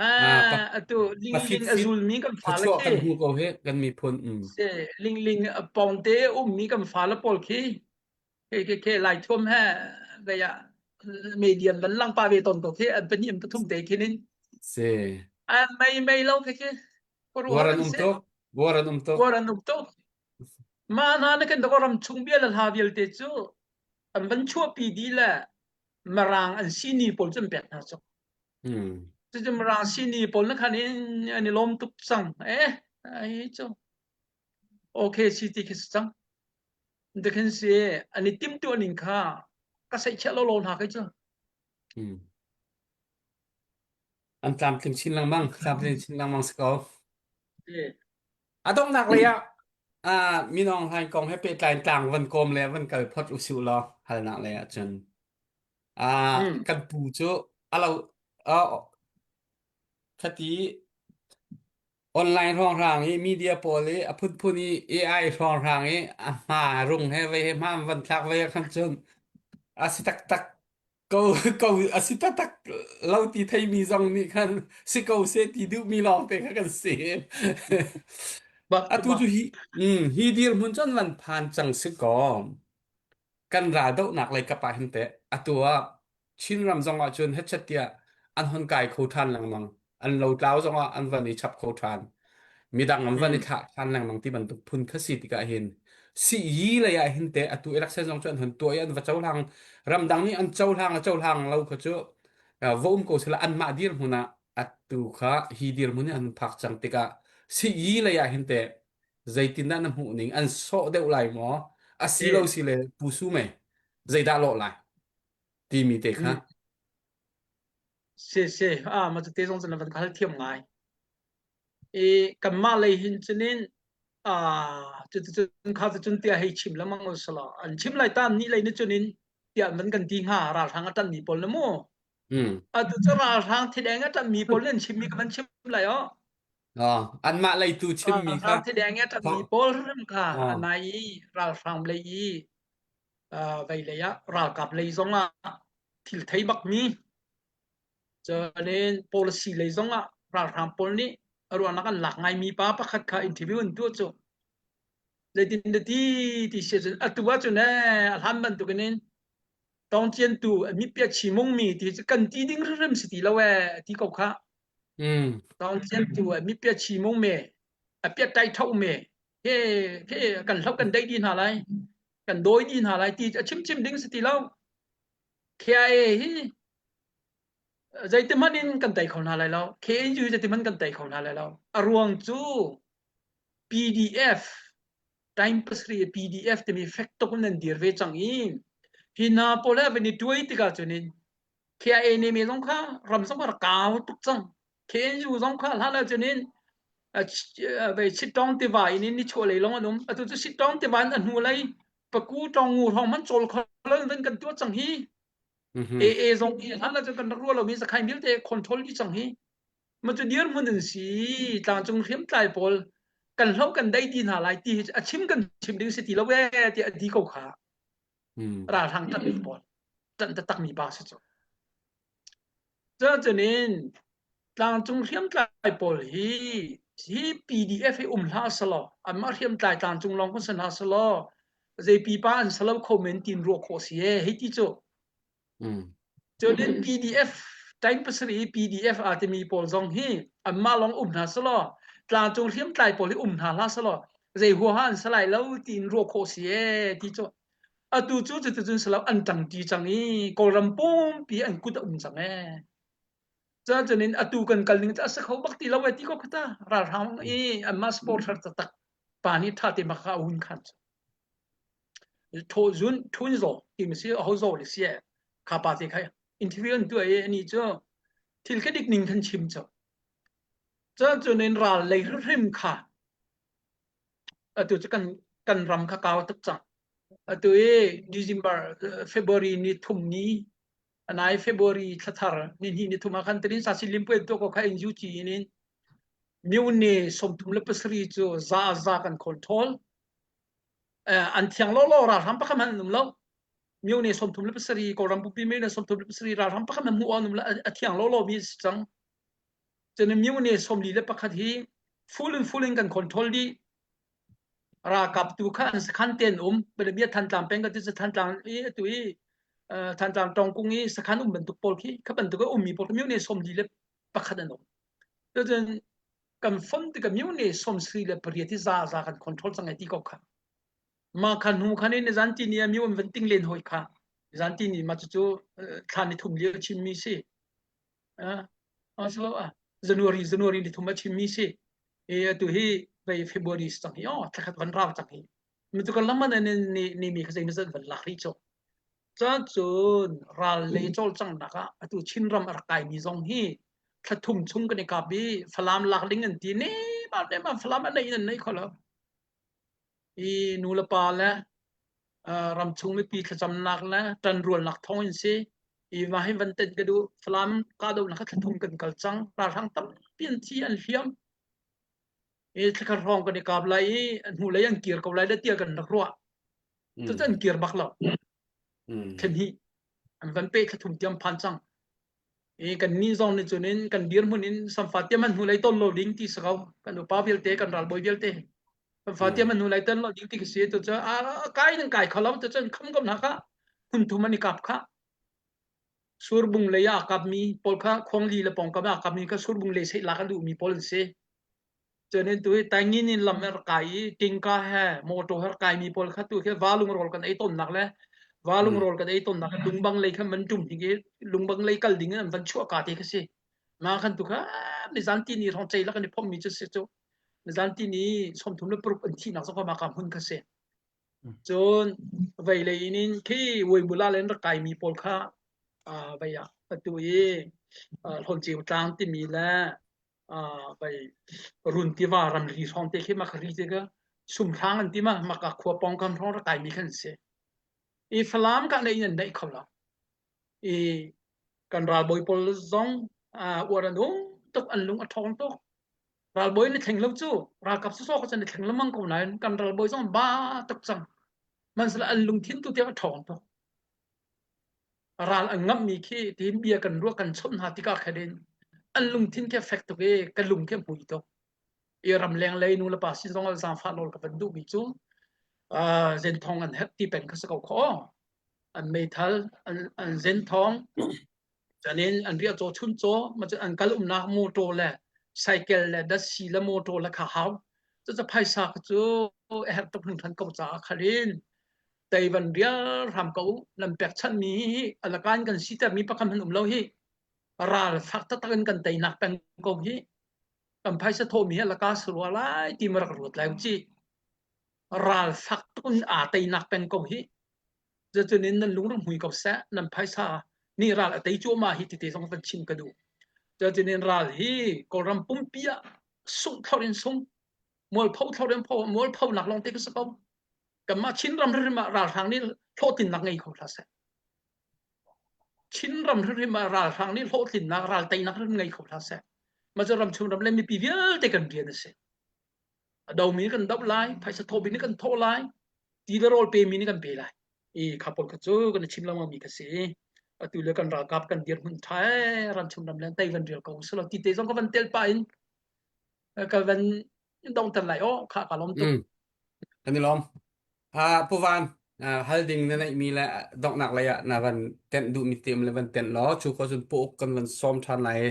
Speaker 1: ah pa
Speaker 3: Ah, atu
Speaker 1: pa fit
Speaker 3: lingling a
Speaker 1: fit
Speaker 3: zulmi kan fale
Speaker 1: thluachuah
Speaker 3: khi.
Speaker 1: kan hmu ko hi kan miphun. Mm.
Speaker 3: Si lingling a pawngte ummi kan fale pawl khi. Khi khi khi lai thuam he vei ah median van lang pa ve ton ko khi an pahnih an pathum te khin in.
Speaker 1: Si.
Speaker 3: Ah mei mei lo khi khi.
Speaker 1: War
Speaker 3: Khuaruahhar
Speaker 1: an
Speaker 3: an
Speaker 1: um
Speaker 3: si.
Speaker 1: tuk. War an um tuk.
Speaker 3: War an um tuk. Mah hna na kan ram chung bia le hla vialte cu an van chuahpi dih le Mirang an sini pawl cu an pek hna cu.
Speaker 1: Hmm.
Speaker 3: Cucu Mirang sini pawl na khan in an i lawm tuk cang. Eh, ai cu. Okay si ti khi si cang. Ti khin si an i timtuah ning kha ka seihchiah lo lo hna kai cu.
Speaker 1: Hmm. An tlamtling chin lengmang, tlamtling chin lengmang si ko.
Speaker 3: Eh.
Speaker 1: A donghnak lei ah ah Min Aung Hlaing kong he pehtlai in tlang van kawm le van kal phot usih law halnak lei ah cun ah
Speaker 3: Hmm.
Speaker 1: kan pu cu alo ah khati online hrawnghrang i media pawl i a phunphun i AI hrawnghrang i a hma rung he vei he hma van thlak vei ah khan cun a si taktak ko ko a si taktak lo ti theimi zong nih khan si ko seh ti duhmi lawngte kha kan si.
Speaker 3: Bak
Speaker 1: Atu
Speaker 3: bak.
Speaker 1: cu hi mm, hi dirhmun cun van phan cang si kaw kan ral dohnak lei kap ah hin teh atu ah Chinram zong ah cun hetchet tiah an hon kai kho ṭhan lengmang. An lotlau zong ah an van i chap kho ṭhan. Midang an van i
Speaker 3: Hmm.
Speaker 1: thlah ṭhan lengmang ti bantuk phun kha si tikah hin sii lei ah hin teh atu election zong cu an hon tuah i an va cohlang ramdang nih an cohlang a cohlang lo kha cu va um ko sila anmah dirhmun ah atu kha hi dirhmun hi an phak cang tikah sii lei ah hin teh zeitindah na hmuh ning an sawh deuh lai maw asi lo
Speaker 3: Eh.
Speaker 1: si le pu su me zeidah lawh lai timi te kha
Speaker 3: Hmm. Si si ah ma te zong cun van ka hal thiam ngai. I kanmah lei hin cunin ah cuticun kha cucun tiah hei chim lengmang usalaw an chim lai ta ni lei ni cunin tiah man kan ti hnga ralhrang a ṭan mi pawl na mu.
Speaker 1: Mm.
Speaker 3: Atu cu ralhrang thideng a ṭan mi pawl nan chim mi ka van chim lai o.
Speaker 1: Oh, anmah lei tu chimmi kha
Speaker 3: Ralhrang thideng a ṭan mi pawl hrim kha
Speaker 1: Oh.
Speaker 3: anai i ralhrang lei i vei lei ah ralkap lei zong ah thil thei bak mi cun policy lei zong ah ralhrang pawl nih a ruahnak an lak ngai mi pa pakhat kha interview an tuah cu zeitin na ti ti si cun atu ahcun ee a hlan bantukin in tawng cian tu mi pia chi mung mi ti cu kan ti ding hrim si ti lo ee ti ko kha
Speaker 1: Mm.
Speaker 3: tawng cian tu mi pia chi mung me a pia tai tho me he he kan hlo kan dei di hna lai kan dawi dih hna lai ti a chim chim ding si ti lo KIA hi zeiti hmanh in kan tei kho hna lai lo KNU zeiti hmanh kan tei kho hna lai lo a ruang cu PDF time pasri PDF timi fek tuk in an dir ve cang i hi hna pawl he van i tuai tikah cun in KIA ne me zong kha ram zong kha kau tuk cang KNU zong kha hlan ah cun in vei Sittong tiva in in nichuah lei lawng an um atu cu Sittong tiva in a hnu lei paku tong ngu hrawng man chawl kho lo in kan tuah cang hi AA zong hi hlan ah cun kan rak ruah lomi zakhain vialte control dih cang hi ma cu dirhmun in si tlangcung hriamtlai pawl kan hlo kan dei ti hna lai ti hi a chim kan chim ding si ti lo e ti a di ko kha ralhrang ṭan mi pawl ṭan taktak mi pa si cu Cucaah tlangcung hriamtlai pawl hi hi PDF hi um hlah selaw anmah hriamtlai tlangcung lawng kan si hna selaw zei pipa an si lo kho men tiin ruah khawh si ee hei ti cu. Cun PDF time pasarih i PDF aa timi pawl zong hi anmah lawng um hna selaw tlangcung hriamtlai pawl hi um hna hlah selaw zei huaha an si lai lo tiin ruah khawh si ee ti cu. Atu cu cuticun si lo an ṭangṭi cang i Kawlram pumpi an kut a um cang ee. Cucun in atu kan kal ning cu a si kho bak ti lo ee ti ko kha ta ralhrang i anmah supporter taktak pa nih ṭha te bak kha a hun khan cu. Thaw zun thun zaw ti si ho zaw le si ee kha pa te kha interview an tuah i ani cu thil ka dik ning khan chim cu. Cucun in ral lei hrim kha atu cu kan kan ram kha kau tuk cang. Atu i December February ni thum ni anai February thlathar ni hnih ni thum ah khan Trin Sasi Limpuan tuah ko kha NUG in in. Myone 37 cu za za kan control. An thiang lo lo ralhrang pakhat hmanh an um lo. Myone 37 Kawlram pumpi myone 37 ralhrang pakhat hmanh hmuh an um lo a thiang lo lo mi si cang. Cun myone 41 hi full in full in kan control dih. Ralkap tu kha an sakhan te an um. Bia Thantlang peng ka ti Thantlang i atu i Thantlang tongkung i sakhan um bantuk pawl khi kha bantuk a ummi pawl kha myone 41 an um. Cun kan fon tikah myone 78 hi za za kan control cang ai ti ko kha. Ma kha hnu khan in zan ti ni a myu an van ting len hoi kha. Zan ti ni ma cu thla ni thum lio chimmi si. Ah so ah January January ni thum a chimmi si. E atu hi vei February cang hi oh thlakhat van rau cang hi. Mi tu kan lam an ni ni mi kha zei zat van lak rih chu. Cun cun ral lei cawlcanghnak ah atu Chinram a rak kaimi zong hi thla thum chung kan i kap i Falam lak ding an ti ne ma ne ma Falam a neih in an nei kho lo. I nu le pa le ramchung mipi thlacamnak le ṭanrualnak thawng in si i mah hi van tenh ka duh Falam kahdohnak kha thla thum kan kal cang ralhrang tampi an thi an hliam i thlakhat hrawng kan i kap lai i hnulei an kir ko lai le tiah kan rak ruah Cucu an kir bak lo. Thlen hi an van pe thla thum tiam phan cang. I kan ni zong nih cun in kan dirhmun in samfa tiam an hnu lei ton lo ding ti si ko. Kan upa vialte kan ralbawi vialte samfa tiam an hnu lei ton lo ding ti si tu cu a kai nan kai kho lo tu cun kham ko hna kha hmun thum an i kap kha surbung lei ah kap mi pawl kha khuangli le pawngkam ah kap mi kha surbung lei sei lak an duh mi pawl an si. Cunin tu hi Taingin in lam er kai i tingka he motor her kai mi pawl kha tu khi valung rawl kan ei tonnak le valung rawl kan ei tonnak lungbang lei kha man tum ding i lungbang lei kal ding in an van chuah ka te kha si ma khan tu kha nizan ti ni rong chei la kan i phom mi chu si chu nizan ti ni somthum le paruk an thi nak zong ma ka hmun kha si cun vei lei in in khi wei mula len rak kai mi pawl kha vei ah atu i hlawn tlang timi le vai run tiva ramri hrawng te khi mak ri te ka sumthlang an ti ma maka khua pong kam hrawng ra kai mi khan si i falam ka nei nan nei kho lo i kan ralbawi pawl zong uar an um tuk an lung a ṭhawng tuk ralbawi ni thleng lo cu ralkap sawsawh ka chan ni thleng lemang ko nain kan ralbawi zong ba tuk cang man an lungthin tu tiang a ṭhawng tuk Ral an ngamhmi khi tiin bia kan ruah kan chawnh hna tikah khan in an lungthin khi a fek tuk i ka lung khi a hmui tuk. I ramleng lei nu le pa sin zong ah zaangfah nawl ka van duhmi cu uh, zenthong an herh ti peng kha si ko khaw. An meithal, an, an zenthong, canin an riahcaw chuncaw, an kal umnak motor le cycle le datsi le motor le kha hau. Cucu phaisa kha cu a herh tuk hringhran ko caah khalin tei van rial hram ko u nan pekchanhmi hi alakan kan sitermi pakhat hmanh um lo hi ral fak taktak in kan teinak peng ko hi kan phaisa thawhmi hi alaka surua lai ti ma rak ruat lai u ci ral fak tuk in aa teinak peng ko hi cucun in nan lung rak hmui ko seh nan phaisa nih ral a tei cuahmah hi tite zong van chim ka duh cucun in ral hi kawlram pumpi ah sungh thlor in sung mualpho thlor in pho mualpho nak lawng te ka si ko Kanmah Chinram hrimhrim ah ralhrang nih hlawhtlinnak ngei kho hlah seh. Chinram hrimhrim ah ralhrang nih hlawhtlinnak ral teinak hrim ngei kho hlah seh. Mah cu ramchung ram le mipi vialte kan rian a si. A domi kan doh lai, phaisa thawhmi nih kan thawh lai, ti le rawl pemi nih kan pe lai. I kha pawl kha cu kan i chim lengmang mi kha si. Atu le kan ralkap kan dirhmun ṭha ee ramchung ram le tei van rial ko usilo ti te zong ka van tel pah in ka van dongter lai aw kha ka lawm tuk.
Speaker 1: Kan i lawm. Uh, Pu Van, uh, hal ding na neihmi le donghnak lei ah na van tenh duhmi te um le van tenh law cu ko cun pu uk kan van sawm ṭhan lai i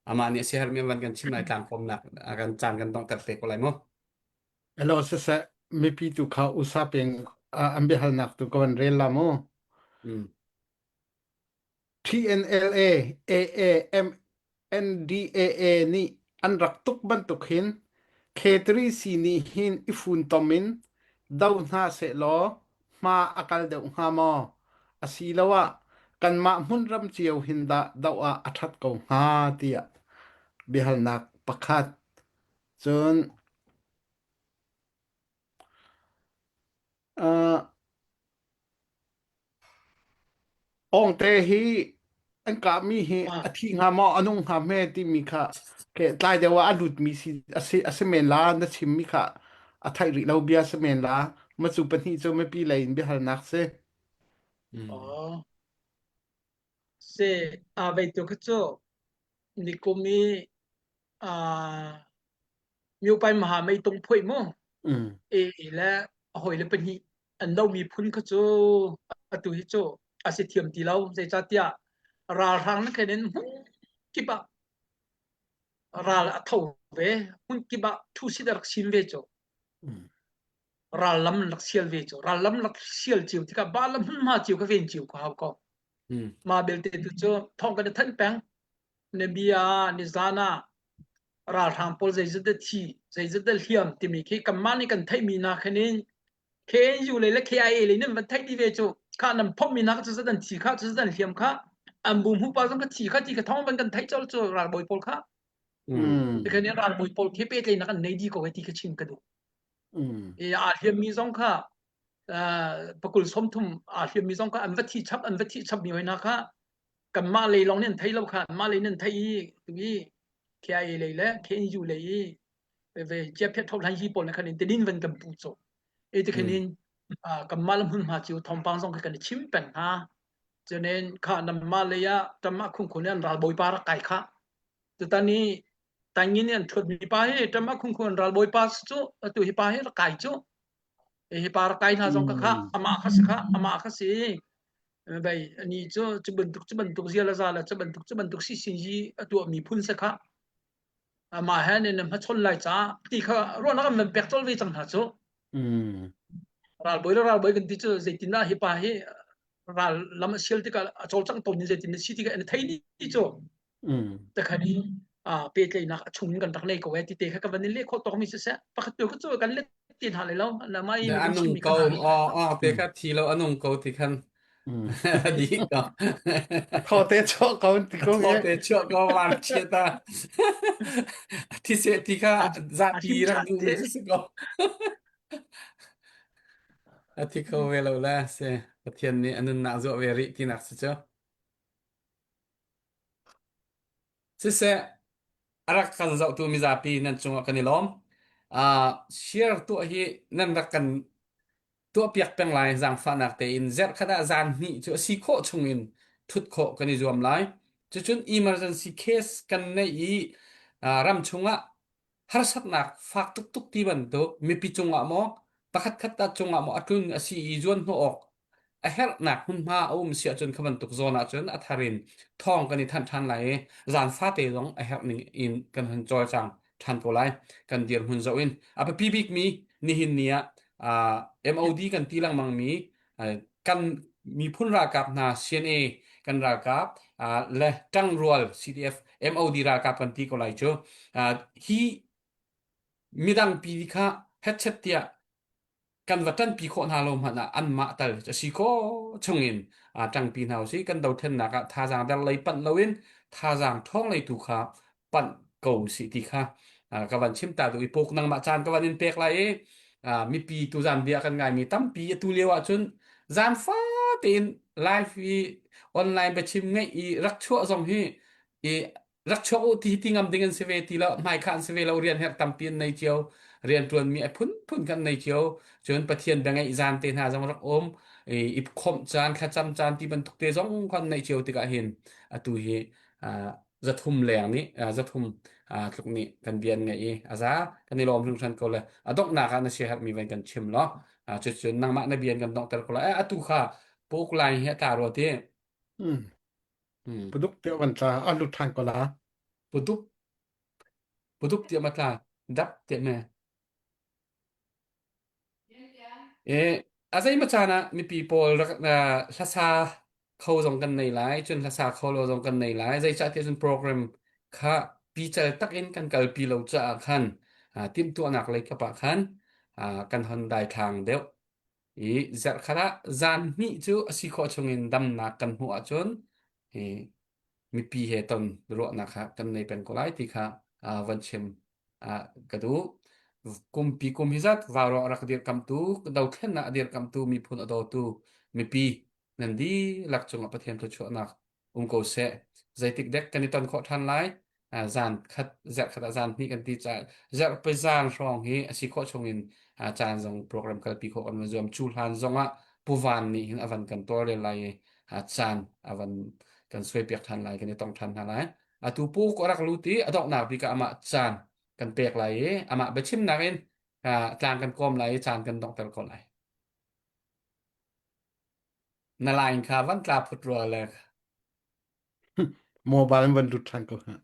Speaker 1: amah nih a siaherhmi an van kan chim lai tlangkawmnak a kan caan kan donghter te ko lai mu.
Speaker 2: Hello siseh mipi tu kha usa peng ah an biahalnak tu ka van rel la mu.
Speaker 1: Mm.
Speaker 2: TNLA, AA, NDAA nih an rak tuk bantuk hin K3C nih hin i funtom in do hna sehlaw hma a kal deuh hnga maw? Asiloah kanmah hmunram cio hin dah doh ah a ṭhat ko hnga tiah biahalnak pakhat. Cun uh, Awngte hi An kahmi hi
Speaker 3: Ah,
Speaker 2: a thi hnga maw a nung hnga hme timi kha ke tlai deuh ah a lutmi si a si a si men la na chimmi kha a theih rih lo bia si men la ma cu pahnih cu mipi lei in biahalnak si.
Speaker 1: Mm.
Speaker 3: oh. Se a vei tu kha cu nikum i ah myopai maha mei tung phuai mu
Speaker 2: Mm.
Speaker 3: e le a hoi le pahnih an lo mi phun kha cu atu hi cu a si thiam ti lo zeicahtiah ralhrang na khen in hmun kip ah ral a tho ve hmun kip ah thu sit a rak sim ve cu
Speaker 2: Mm.
Speaker 3: ral lam rak sial ve cu ral lam rak sial cio tikah ba lam hmunhma cio ka ven cio ka hau ko
Speaker 1: Mm.
Speaker 3: ma belte tu cu thong kan i thanh peng na bia nizan ah ralhrang pawl zeizat dah thi zeizat dah hliam timi khi kanmah nih kan theihmi hna khan in KNU lei le KIA lei nan van theih dih ve cu kha nan phomhmi hna kha cu an thi kha cu an hliam kha an bu hmu pa zong ka thi kha ti ka thong van kan theih colh cu ralbawi pawl kha
Speaker 2: Mm.
Speaker 3: tikhan in ralbawi pawl khi pehtlaihnak an nei dih ko he ti kha chim ka duh
Speaker 2: Mm.
Speaker 3: e aa hliammi zong kha pakul 30 aa hliammi zong kha an va thi chap an va thi chap mi hoi hna kha kanmah lei lawng nih an thei lo kha anmah lei nih an thei i tu i KIA lei le KNU lei i ve chiaphet thop hlan hi pawl na khan in tenin van kan pu cho e te khan in kanmah le hmunhma cio thawngpang zong kha kan i chim peng hna cunen kha namma lei ah tamah khung khun an ral bawipa rak kai kha tutan i tangin an thuat mi pa hi tamah khung khun ral bawipa cu atu hi pa hi rak kai cu hi pa rak kai hna zong kha kha amah kha si kha amah kha si Bei ani cu cu bantuk cu bantuk zial a za le cu bantuk cu bantuk si sin hi a tuah mi phun se kha amah he nin hmachon lai ca ti kha ruahnak an van pek col ve cang hna cu.
Speaker 2: Mm.
Speaker 3: Ralbawi le ralbawi kan ti cu zeitindah hi pa hi ral lam a sial tikah a cawlcang tawn in zeitin na si tikah an thei ni cu.
Speaker 2: Mm.
Speaker 3: Takhan in pehtlaihnak a chung in kan rak nei ko e ti te kha ka van in leh khawh tawk mi siseh pakhat tu cu kan let ti hna lai lo na mai
Speaker 1: Na
Speaker 3: na kan
Speaker 1: anung
Speaker 3: chimmi
Speaker 1: ko
Speaker 3: kha hna
Speaker 1: aw aw te kha thi lo anung ko ti khan
Speaker 2: Mm.
Speaker 1: di ko
Speaker 2: Thaw te chuah ko ti ko
Speaker 1: thaw
Speaker 2: he.
Speaker 1: te chuah ko van chia ta thi se ti kha
Speaker 3: a
Speaker 1: zapi
Speaker 3: him
Speaker 1: rak
Speaker 3: than
Speaker 1: duh
Speaker 3: te
Speaker 1: mi si ko a thi kho ve lo la se Pathian nih a nunnak zuah ve rih tinak si cu Siseh, a rak kan zohtu mizapi nan cungah kan i lawm. Uh, share tuah hi nan rak kan tuahpiak peng lai zaangfahnak tein zarhkhat ah zan hnih cu a si khawh chungin thut khawh kan i zuam lai. Cucun emergency case kan neih i uh, ram chungah harsatnak fak tuktuk ti bantuk mipi cungah maw pakhatkhat ta cungah maw a tlun a si i zuan hnawh awk a herhnak hmunhma a um si ahcun kha bantuk zawn ahcun a thar in thawng kan i thanh ṭhan lai i zan fate zong a herh ning in kan hun cawlcang ṭhan ko lai kan dirhmun zoh in a biapi bikmi nihin ni ah MOD kan ti lengmang mi kan miphun ralkap hna CNA kan ralkap le ṭangrual CDF MOD ralkap kan ti ko lai cu hi midang pi kha hetchet tiah kan va ṭanpi khawh hna lo hmanh ah anmah tal a si khawh chungin ṭangpi hna usih kan dothlennak ah thazaang der lei panh loin thazaang ṭhawng lei tu kha panh ko usih ti kha ka van chim ta duh i puk nangmah caan ka van in pek lai i mipi tu zan bia kan ngaimi tampi atu lio ahcun zan fatein live i online biachim ngeih i rak chuah zong hi i rak chuak u ti ti ngam ding an si ve ti lo hmai kha an si ve lo rian herh tampi an nei cio rian tuan mi a phunphun kan nei cio cun pathian bia ngeih zan te hna zong rak um i khomh caan thlacam caan ti bantuk te zong kan nei cio tikah hin atu hi zathum leng nih zathum tluk nih kan bian ngeih i aza kan i lawm hringhran ko le a donghnak ah na sia herhmi van kan chim lo cucun nangmah na bian kan donghter ko la atu kha puk lai hi a tla rua ti
Speaker 2: Puduk te van tla a lut ṭhan ko la.
Speaker 1: Puduk puduk tiah ma tla dap tiah me. E a zei ma caan ah mipi pawl rak hlasa kho zong kan nei lai cun hlasa kho lo zong kan nei lai zeicah tiah cun program kha pical takin kan kalpi lo caah khan timhtuahnak lei kap ah khan kan hon daithlang deuh i zarhkhat ah zan hnih cu a si khawh chungin damnak kan hmuh ahcun hi mipi he ton ruahnak kha kan nei peng ko lai ti kha van chim ka duh. Kumpi kum hi zat vaurawng a rak dirkamtu, dothlennak a dirkamtu, miphun a dawtu mipi nan dihlak cungah Pathian thluachuahnak. um ko seh. Zeitik dek kan i ton khawh ṭhan lai? Zan khat zarh khat ah zan hnih kan ti caah zarhpi zan hrawng hi a si khawh chung in caan zong program kalpi khawh kan van zuam. Cu hlan zong ah Pu Van nih hin a van kan tawlrel lai i caan a van kan suaipiak ṭhan lai, kan i tong ṭhan hna lai. Atu pu ko rak lut i a donghnak bik ah amah caan kan pek lai i amah biachimnak in tlang kan kawm lai i caan kan donghter ko lai. Na line kha van tla phut rua le.
Speaker 2: Mobile in van lut ṭhan ko hna.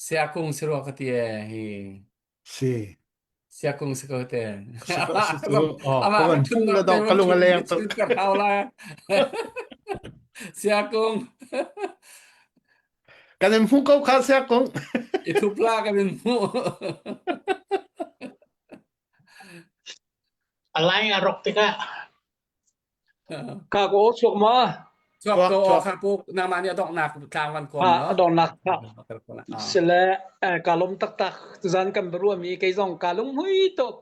Speaker 1: Siakung si rua ka ti e hi.
Speaker 2: Si.
Speaker 1: Siakung si ko te.
Speaker 2: Si ko si cu. Oh, ka van hmuh le dong ka lung a leng tuk.
Speaker 1: Ka hau lai. Siakung.
Speaker 2: Kan in hmuh ko kha siakung.
Speaker 1: I thup la kan in hmuh.
Speaker 4: A line a rok tikah
Speaker 3: Ka ko chuak ma?
Speaker 1: Chuak ko kha pu nangmah nih a donghnak tlang van kawm
Speaker 3: Ha
Speaker 1: no.
Speaker 3: a donghnak kha sile ka lom taktak tuzan kan ruami kei zong ka lung hui tuk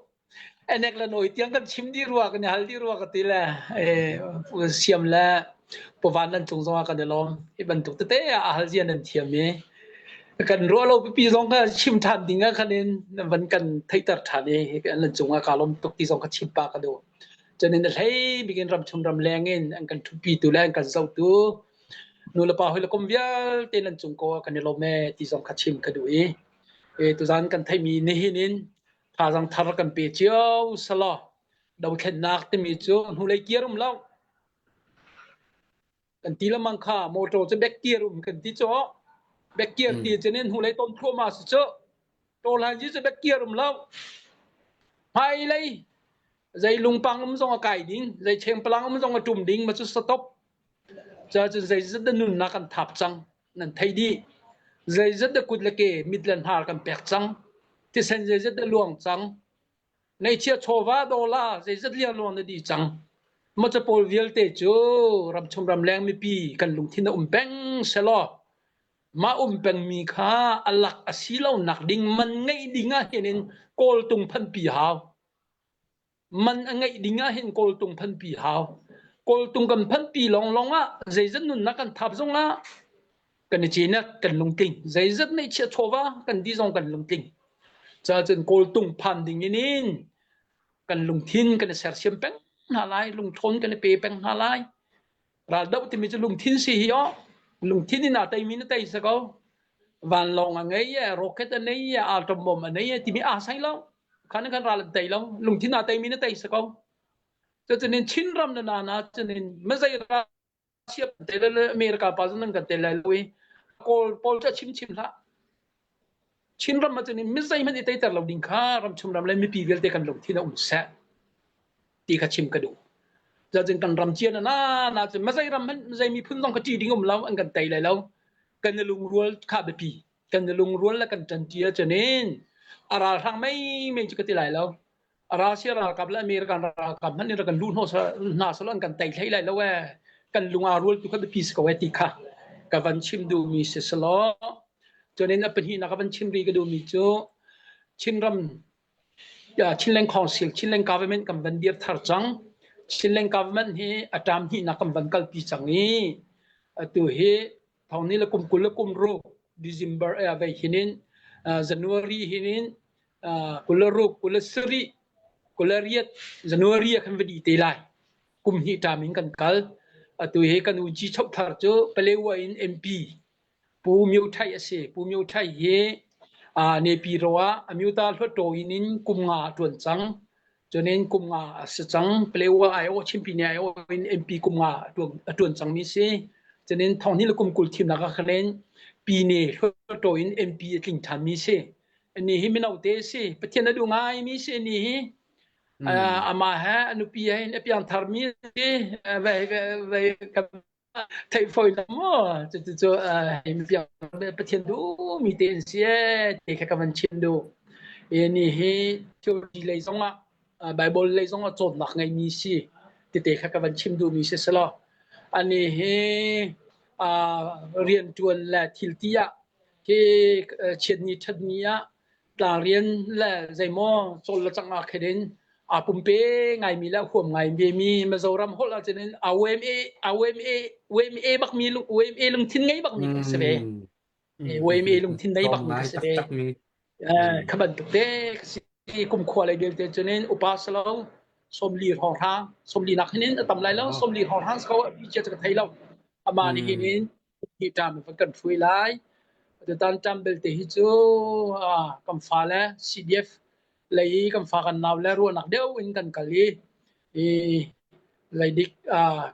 Speaker 3: enek le noi tiang kan chim di rua kan i hal di rua ka ti le siam le pawan nan cung zong ah kan i lawm hi bantuk tete ah a hal zia nan thiam i kan ruah lo pipi zong kha chim ṭhan ding ah khan in van kan theihter ṭhan i nan cung ah ka lawm tuk ti zong ka chim pah ka duh. Cun in a hlei bik in ramchung ramleng in an kan ṭhutpitu le an kan zohtu nulepa hawi le kum vialte nan cung ko ah kan i lawm ee ti zong kha chim ka duh i e tuzan kan theihmi nihin in thazaang thar kan pe cio selaw dothlennak timi cu hnulei kir um lo kan ti lamang kha motor cu back gear um kan ti cu back gear ti cun in hnulei ton thluahmah si cu tawhlan ji cu back gear um lo hmailei zei lungpang um zong a kai ding zei chengpalang um zong a ṭum ding ma cu stop ca cun zeizat dah nunnak kan thap cang nan thei dih zeizat dah kut le ke mit le hnar kan pek cang thisen zeizat dah luang cang Ngeihchiah chawva dawla zeizat liangluang na dih cang. Maw pawl vialte cu ramchung ramleng mipi kan lungthin a um peng selaw mah um pengmi kha a lak a si lonak ding man ngeih ding ah hin in kawltung phanpi hau. Man a ngeih ding ah hin kawltung phanpi hau. Kawltung kan phanpi lawnglawng ah zeizat nunnak kan thap zong ah kan i cinak kan lungtling zeizat neihchiah chawva kan di zong kan lungtling cacun kawltung phan ding in in kan lungthin kan i sersiam peng hna lai lungthawn kan i pe peng hna lai raldoh timi cu lungthin si hi oh lungthin in aa teimi na tei sa ko vanlawng a ngei e rocket a nei e atom bomb a nei e timi aa sai lo khan khan ral an tei lo lungthin aa teimi na tei sa ko cucun Chinram na na na cunin mazei ral siap te le America pa zong nan kan tel lai lo i Kawl pawl cu a chim chim hlah. Chinram ah cun mizei hmanh i teiter lo ding kha ramchung ram le mipi vialte kan lungthin a um seh ti kha chim ka duh. Cun kan ram cia na na cun mazei ram hmanh mazei miphun zong kha ṭi ding um lo an kan tei lai lo. Kan i lungrual kha biapi. Kan i lungrual le kan ṭanṭi ahcun in a ralhrang mei mei cu ka ti lai lo. Russia ralkap le American ralkap hmanh in rak kan luh hnawh hna selaw an kan tei hlei lai lo ee. Kan lung aa rual tu kha biapi si ko ee ti kha ka van chim duhmi si selaw cun in a pahnihnak ka van chim rih ka duhmi cu Chinram Chinland Council Chinland Government kan van dir thar cang. Chinland Government hi a term hnihnak kan van kalpi cang i atu hi thong ni le kum 20 le kum ruk December eh vei hin in January hin in 26 27 28 January ah khan va dih te lai. Kum hnih ṭam in kan kal. Atu hi kan uci chokthar cu Palewa in MP Pu Myo Thai a si. Pu Myo Thai hi Nepi ro ah Amyota Hluttaw in in kum nga a ṭuan cang. Cunin kum nga a si cang. Palewa aiawh Chinpi ni aiawh in MP kum nga a ṭuan cangmi si. Cunin thonghnih le kum 20 thimnak ah khan Pine Hluttaw in MP a tling ṭhanmi si. Ani hi mino te si. Pathian a duh ngaimi si ani hi. Amah he a nupi he in a piangthar mi si. Ve kan theih fawi lo maw? Cucu piang Pathian duh mi te an si ee ti kha ka van chim duh. Ni hi theology lei zong ah Bible lei zong ah cawnnak ngeimi si tete kha ka van chim duhmi si selaw ani hi rianṭuan le thil ti ah Hi chiatni ṭhatni ah tlangrian le zeimaw cawl le cang ah khin in Aa pumpe ngaimi le huam ngai vemi Mizoram holh ahcun in a UMA a UMA UMA bakmi UMA lungthin ngei bakmi ka si ve. UMA lungthin nei bakmi ka si ve. Kha bantuk te ka si. Kumkhua lei belte cun in upa salo 40 hrawnghrang 40 nak hin in a tam lai lo 40 hrawnghrang ko a cia ka thei lo. Ama nih hin in hi ṭam in kan hruai lai. Tutan ṭam belte hi cu kan fale CDF lei i kan fa kan nau le ruahnak deuh in kan kal i i leidik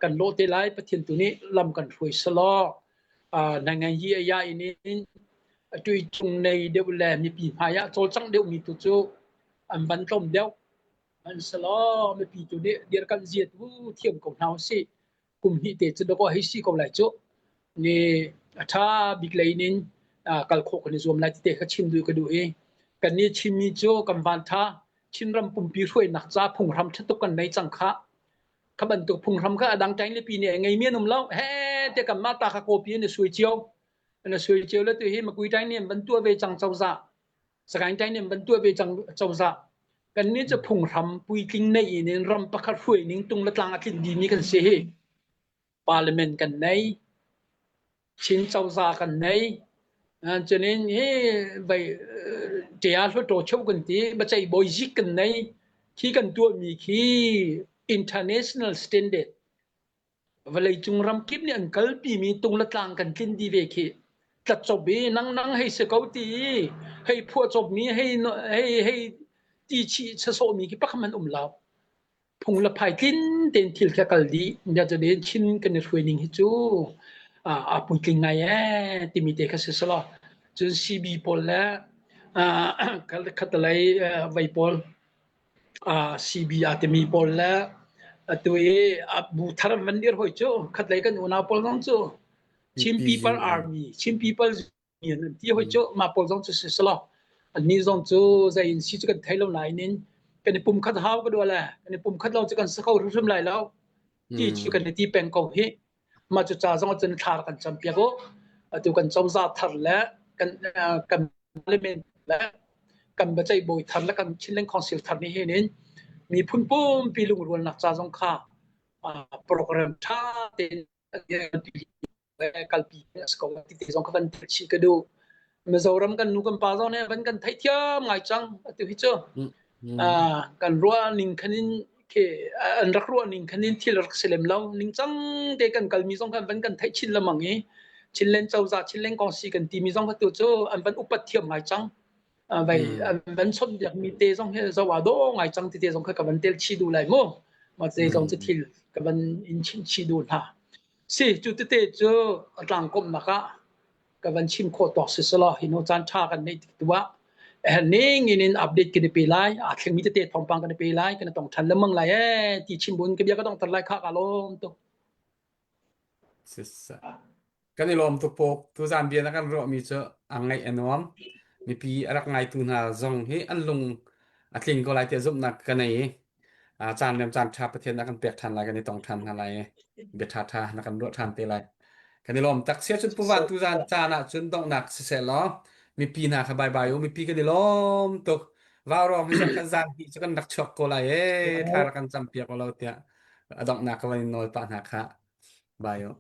Speaker 3: kan lawh te lai Pathian tu nih lam kan hruai selaw na ngai hi a ya in in tui chung nei deuh le mipi hmai ah cawlcangh deuh mi tu cu an van tlawm deuh an selaw mipi tu nih dirkanh zia tu thiam ko hna usih kum hnih te cu dawkaw hei si ko lai cu. Ni a ṭha bik lei in kal khawh kan i zuam lai ti te kha chim duh ka duh i kannih Chinmi cu kan van ṭha Chinram pumpi hruainak ca phunghram ṭha tuk kan nei cang kha. Kha bantuk phunghram kha a dang ṭainglipi nih a ngeimi an um lo. He te kanmah ta kha kawpi an i suai cio. An i suai cio le tu hi Makui ṭaing nih an van tuah ve cang cozah. Sagaing ṭaing nih an van tuah ve cang cozah. Kannih cu phunghram puitling nei in ram pakhat hruai ning tung le tlang a tlinh dihmi kan si hi. Parliament kan nei, Chin cozah kan nei. Cunin hi vai ṭia hluttaw cheu kan ti, biaceih bawizik kan nei. Khi kan tuahmi khi international standard Vawleicung ramkip nih an kalpimi tung le tlang kan tlin dih ve khi. Tlatcop i nang nang hei si ko ti i hei phuahcopmi hei hei hei ti chih sasawhmi khi pakhat hmanh um lo. Phung le phai tlin tein thil khi a kal dih. Cun Chin kan i hruai ning hi cu aa puitling ngai ee timi te kha si selaw. Cun CB pawl le khatalei vei pawl CB aa timi pawl le atu i bu thar an van dir hoi cu khatlei kan unau pawl zong cu Chin People Army, Chin People Union an ti hoi cu mah pawl zong cu si selaw annih zong cu zei in si cu kan thei lo nain in kan i pumkhat hau ka duah le kan i pumkhat lo cu kan si kho hrimhrim lai lo ti cu kan i ti peng ko hi. Mah cu ca zong cun thla kan campiak u. Atu kan cozah thar le kan kan parliament le kan biaceih bawi thar le kan Chinland Council thar nih hin in miphun pumpi lungrualnak ca zong kha program ṭha tein kalpi a si ko ti te zong kha van chih ka duh. Mizoram kan nu kan pa zong nih van kan theihthiam ngai cang atu hi cu. Kan ruah ning khan in khi an rak ruah ning khan in thil rak si lem lo ningcang te kan kalmi zong khan van kan theih chin lengmang i Chinland cozah Chinland kongsi kan timi zong kha tu cu an van upat thiam ngai cang vai an van chawnh mi te zong hi zo a do ngai cang ti te zong kha ka van tel chi du lai mu ma te zong cu thil ka van in chim chi du hna si cu tete cu tlangkomh nak ah ka van chim khawh tawk si selaw hi no caan ṭha kan neih tik tu ah ning in in update kan i pe lai aa thlengmi tete thawngpang kan i pe lai kan i tong ṭhan lengmang lai ee ti chim bun ka bia ka dongter lai kha ka lawm tuk.
Speaker 1: Kan i lawm tuk puk tuzan bia na kan ruahmi cu a ngaih a nuam mipi a rak ngaitu hna zong hi an lung a tling ko lai tiah zumhnak ka nei i caan rem caan ṭha Pathian na kan pek ṭhan lai kan i tong ṭhan hna lai i bia ṭha ṭha na kan ruah ṭhan te lai. Kan i lawm tak sia cun puvan tuzan caan ah cun donghnak siseh law mipi hna kha bye bye u mipi kan i lawm tuk vaurawng hi zarh khat zan hnih cu kan rak chuak ko lai ee thla rak kan cam piak lo tiah a donghnak ka van in nawl pah hna kha bye u.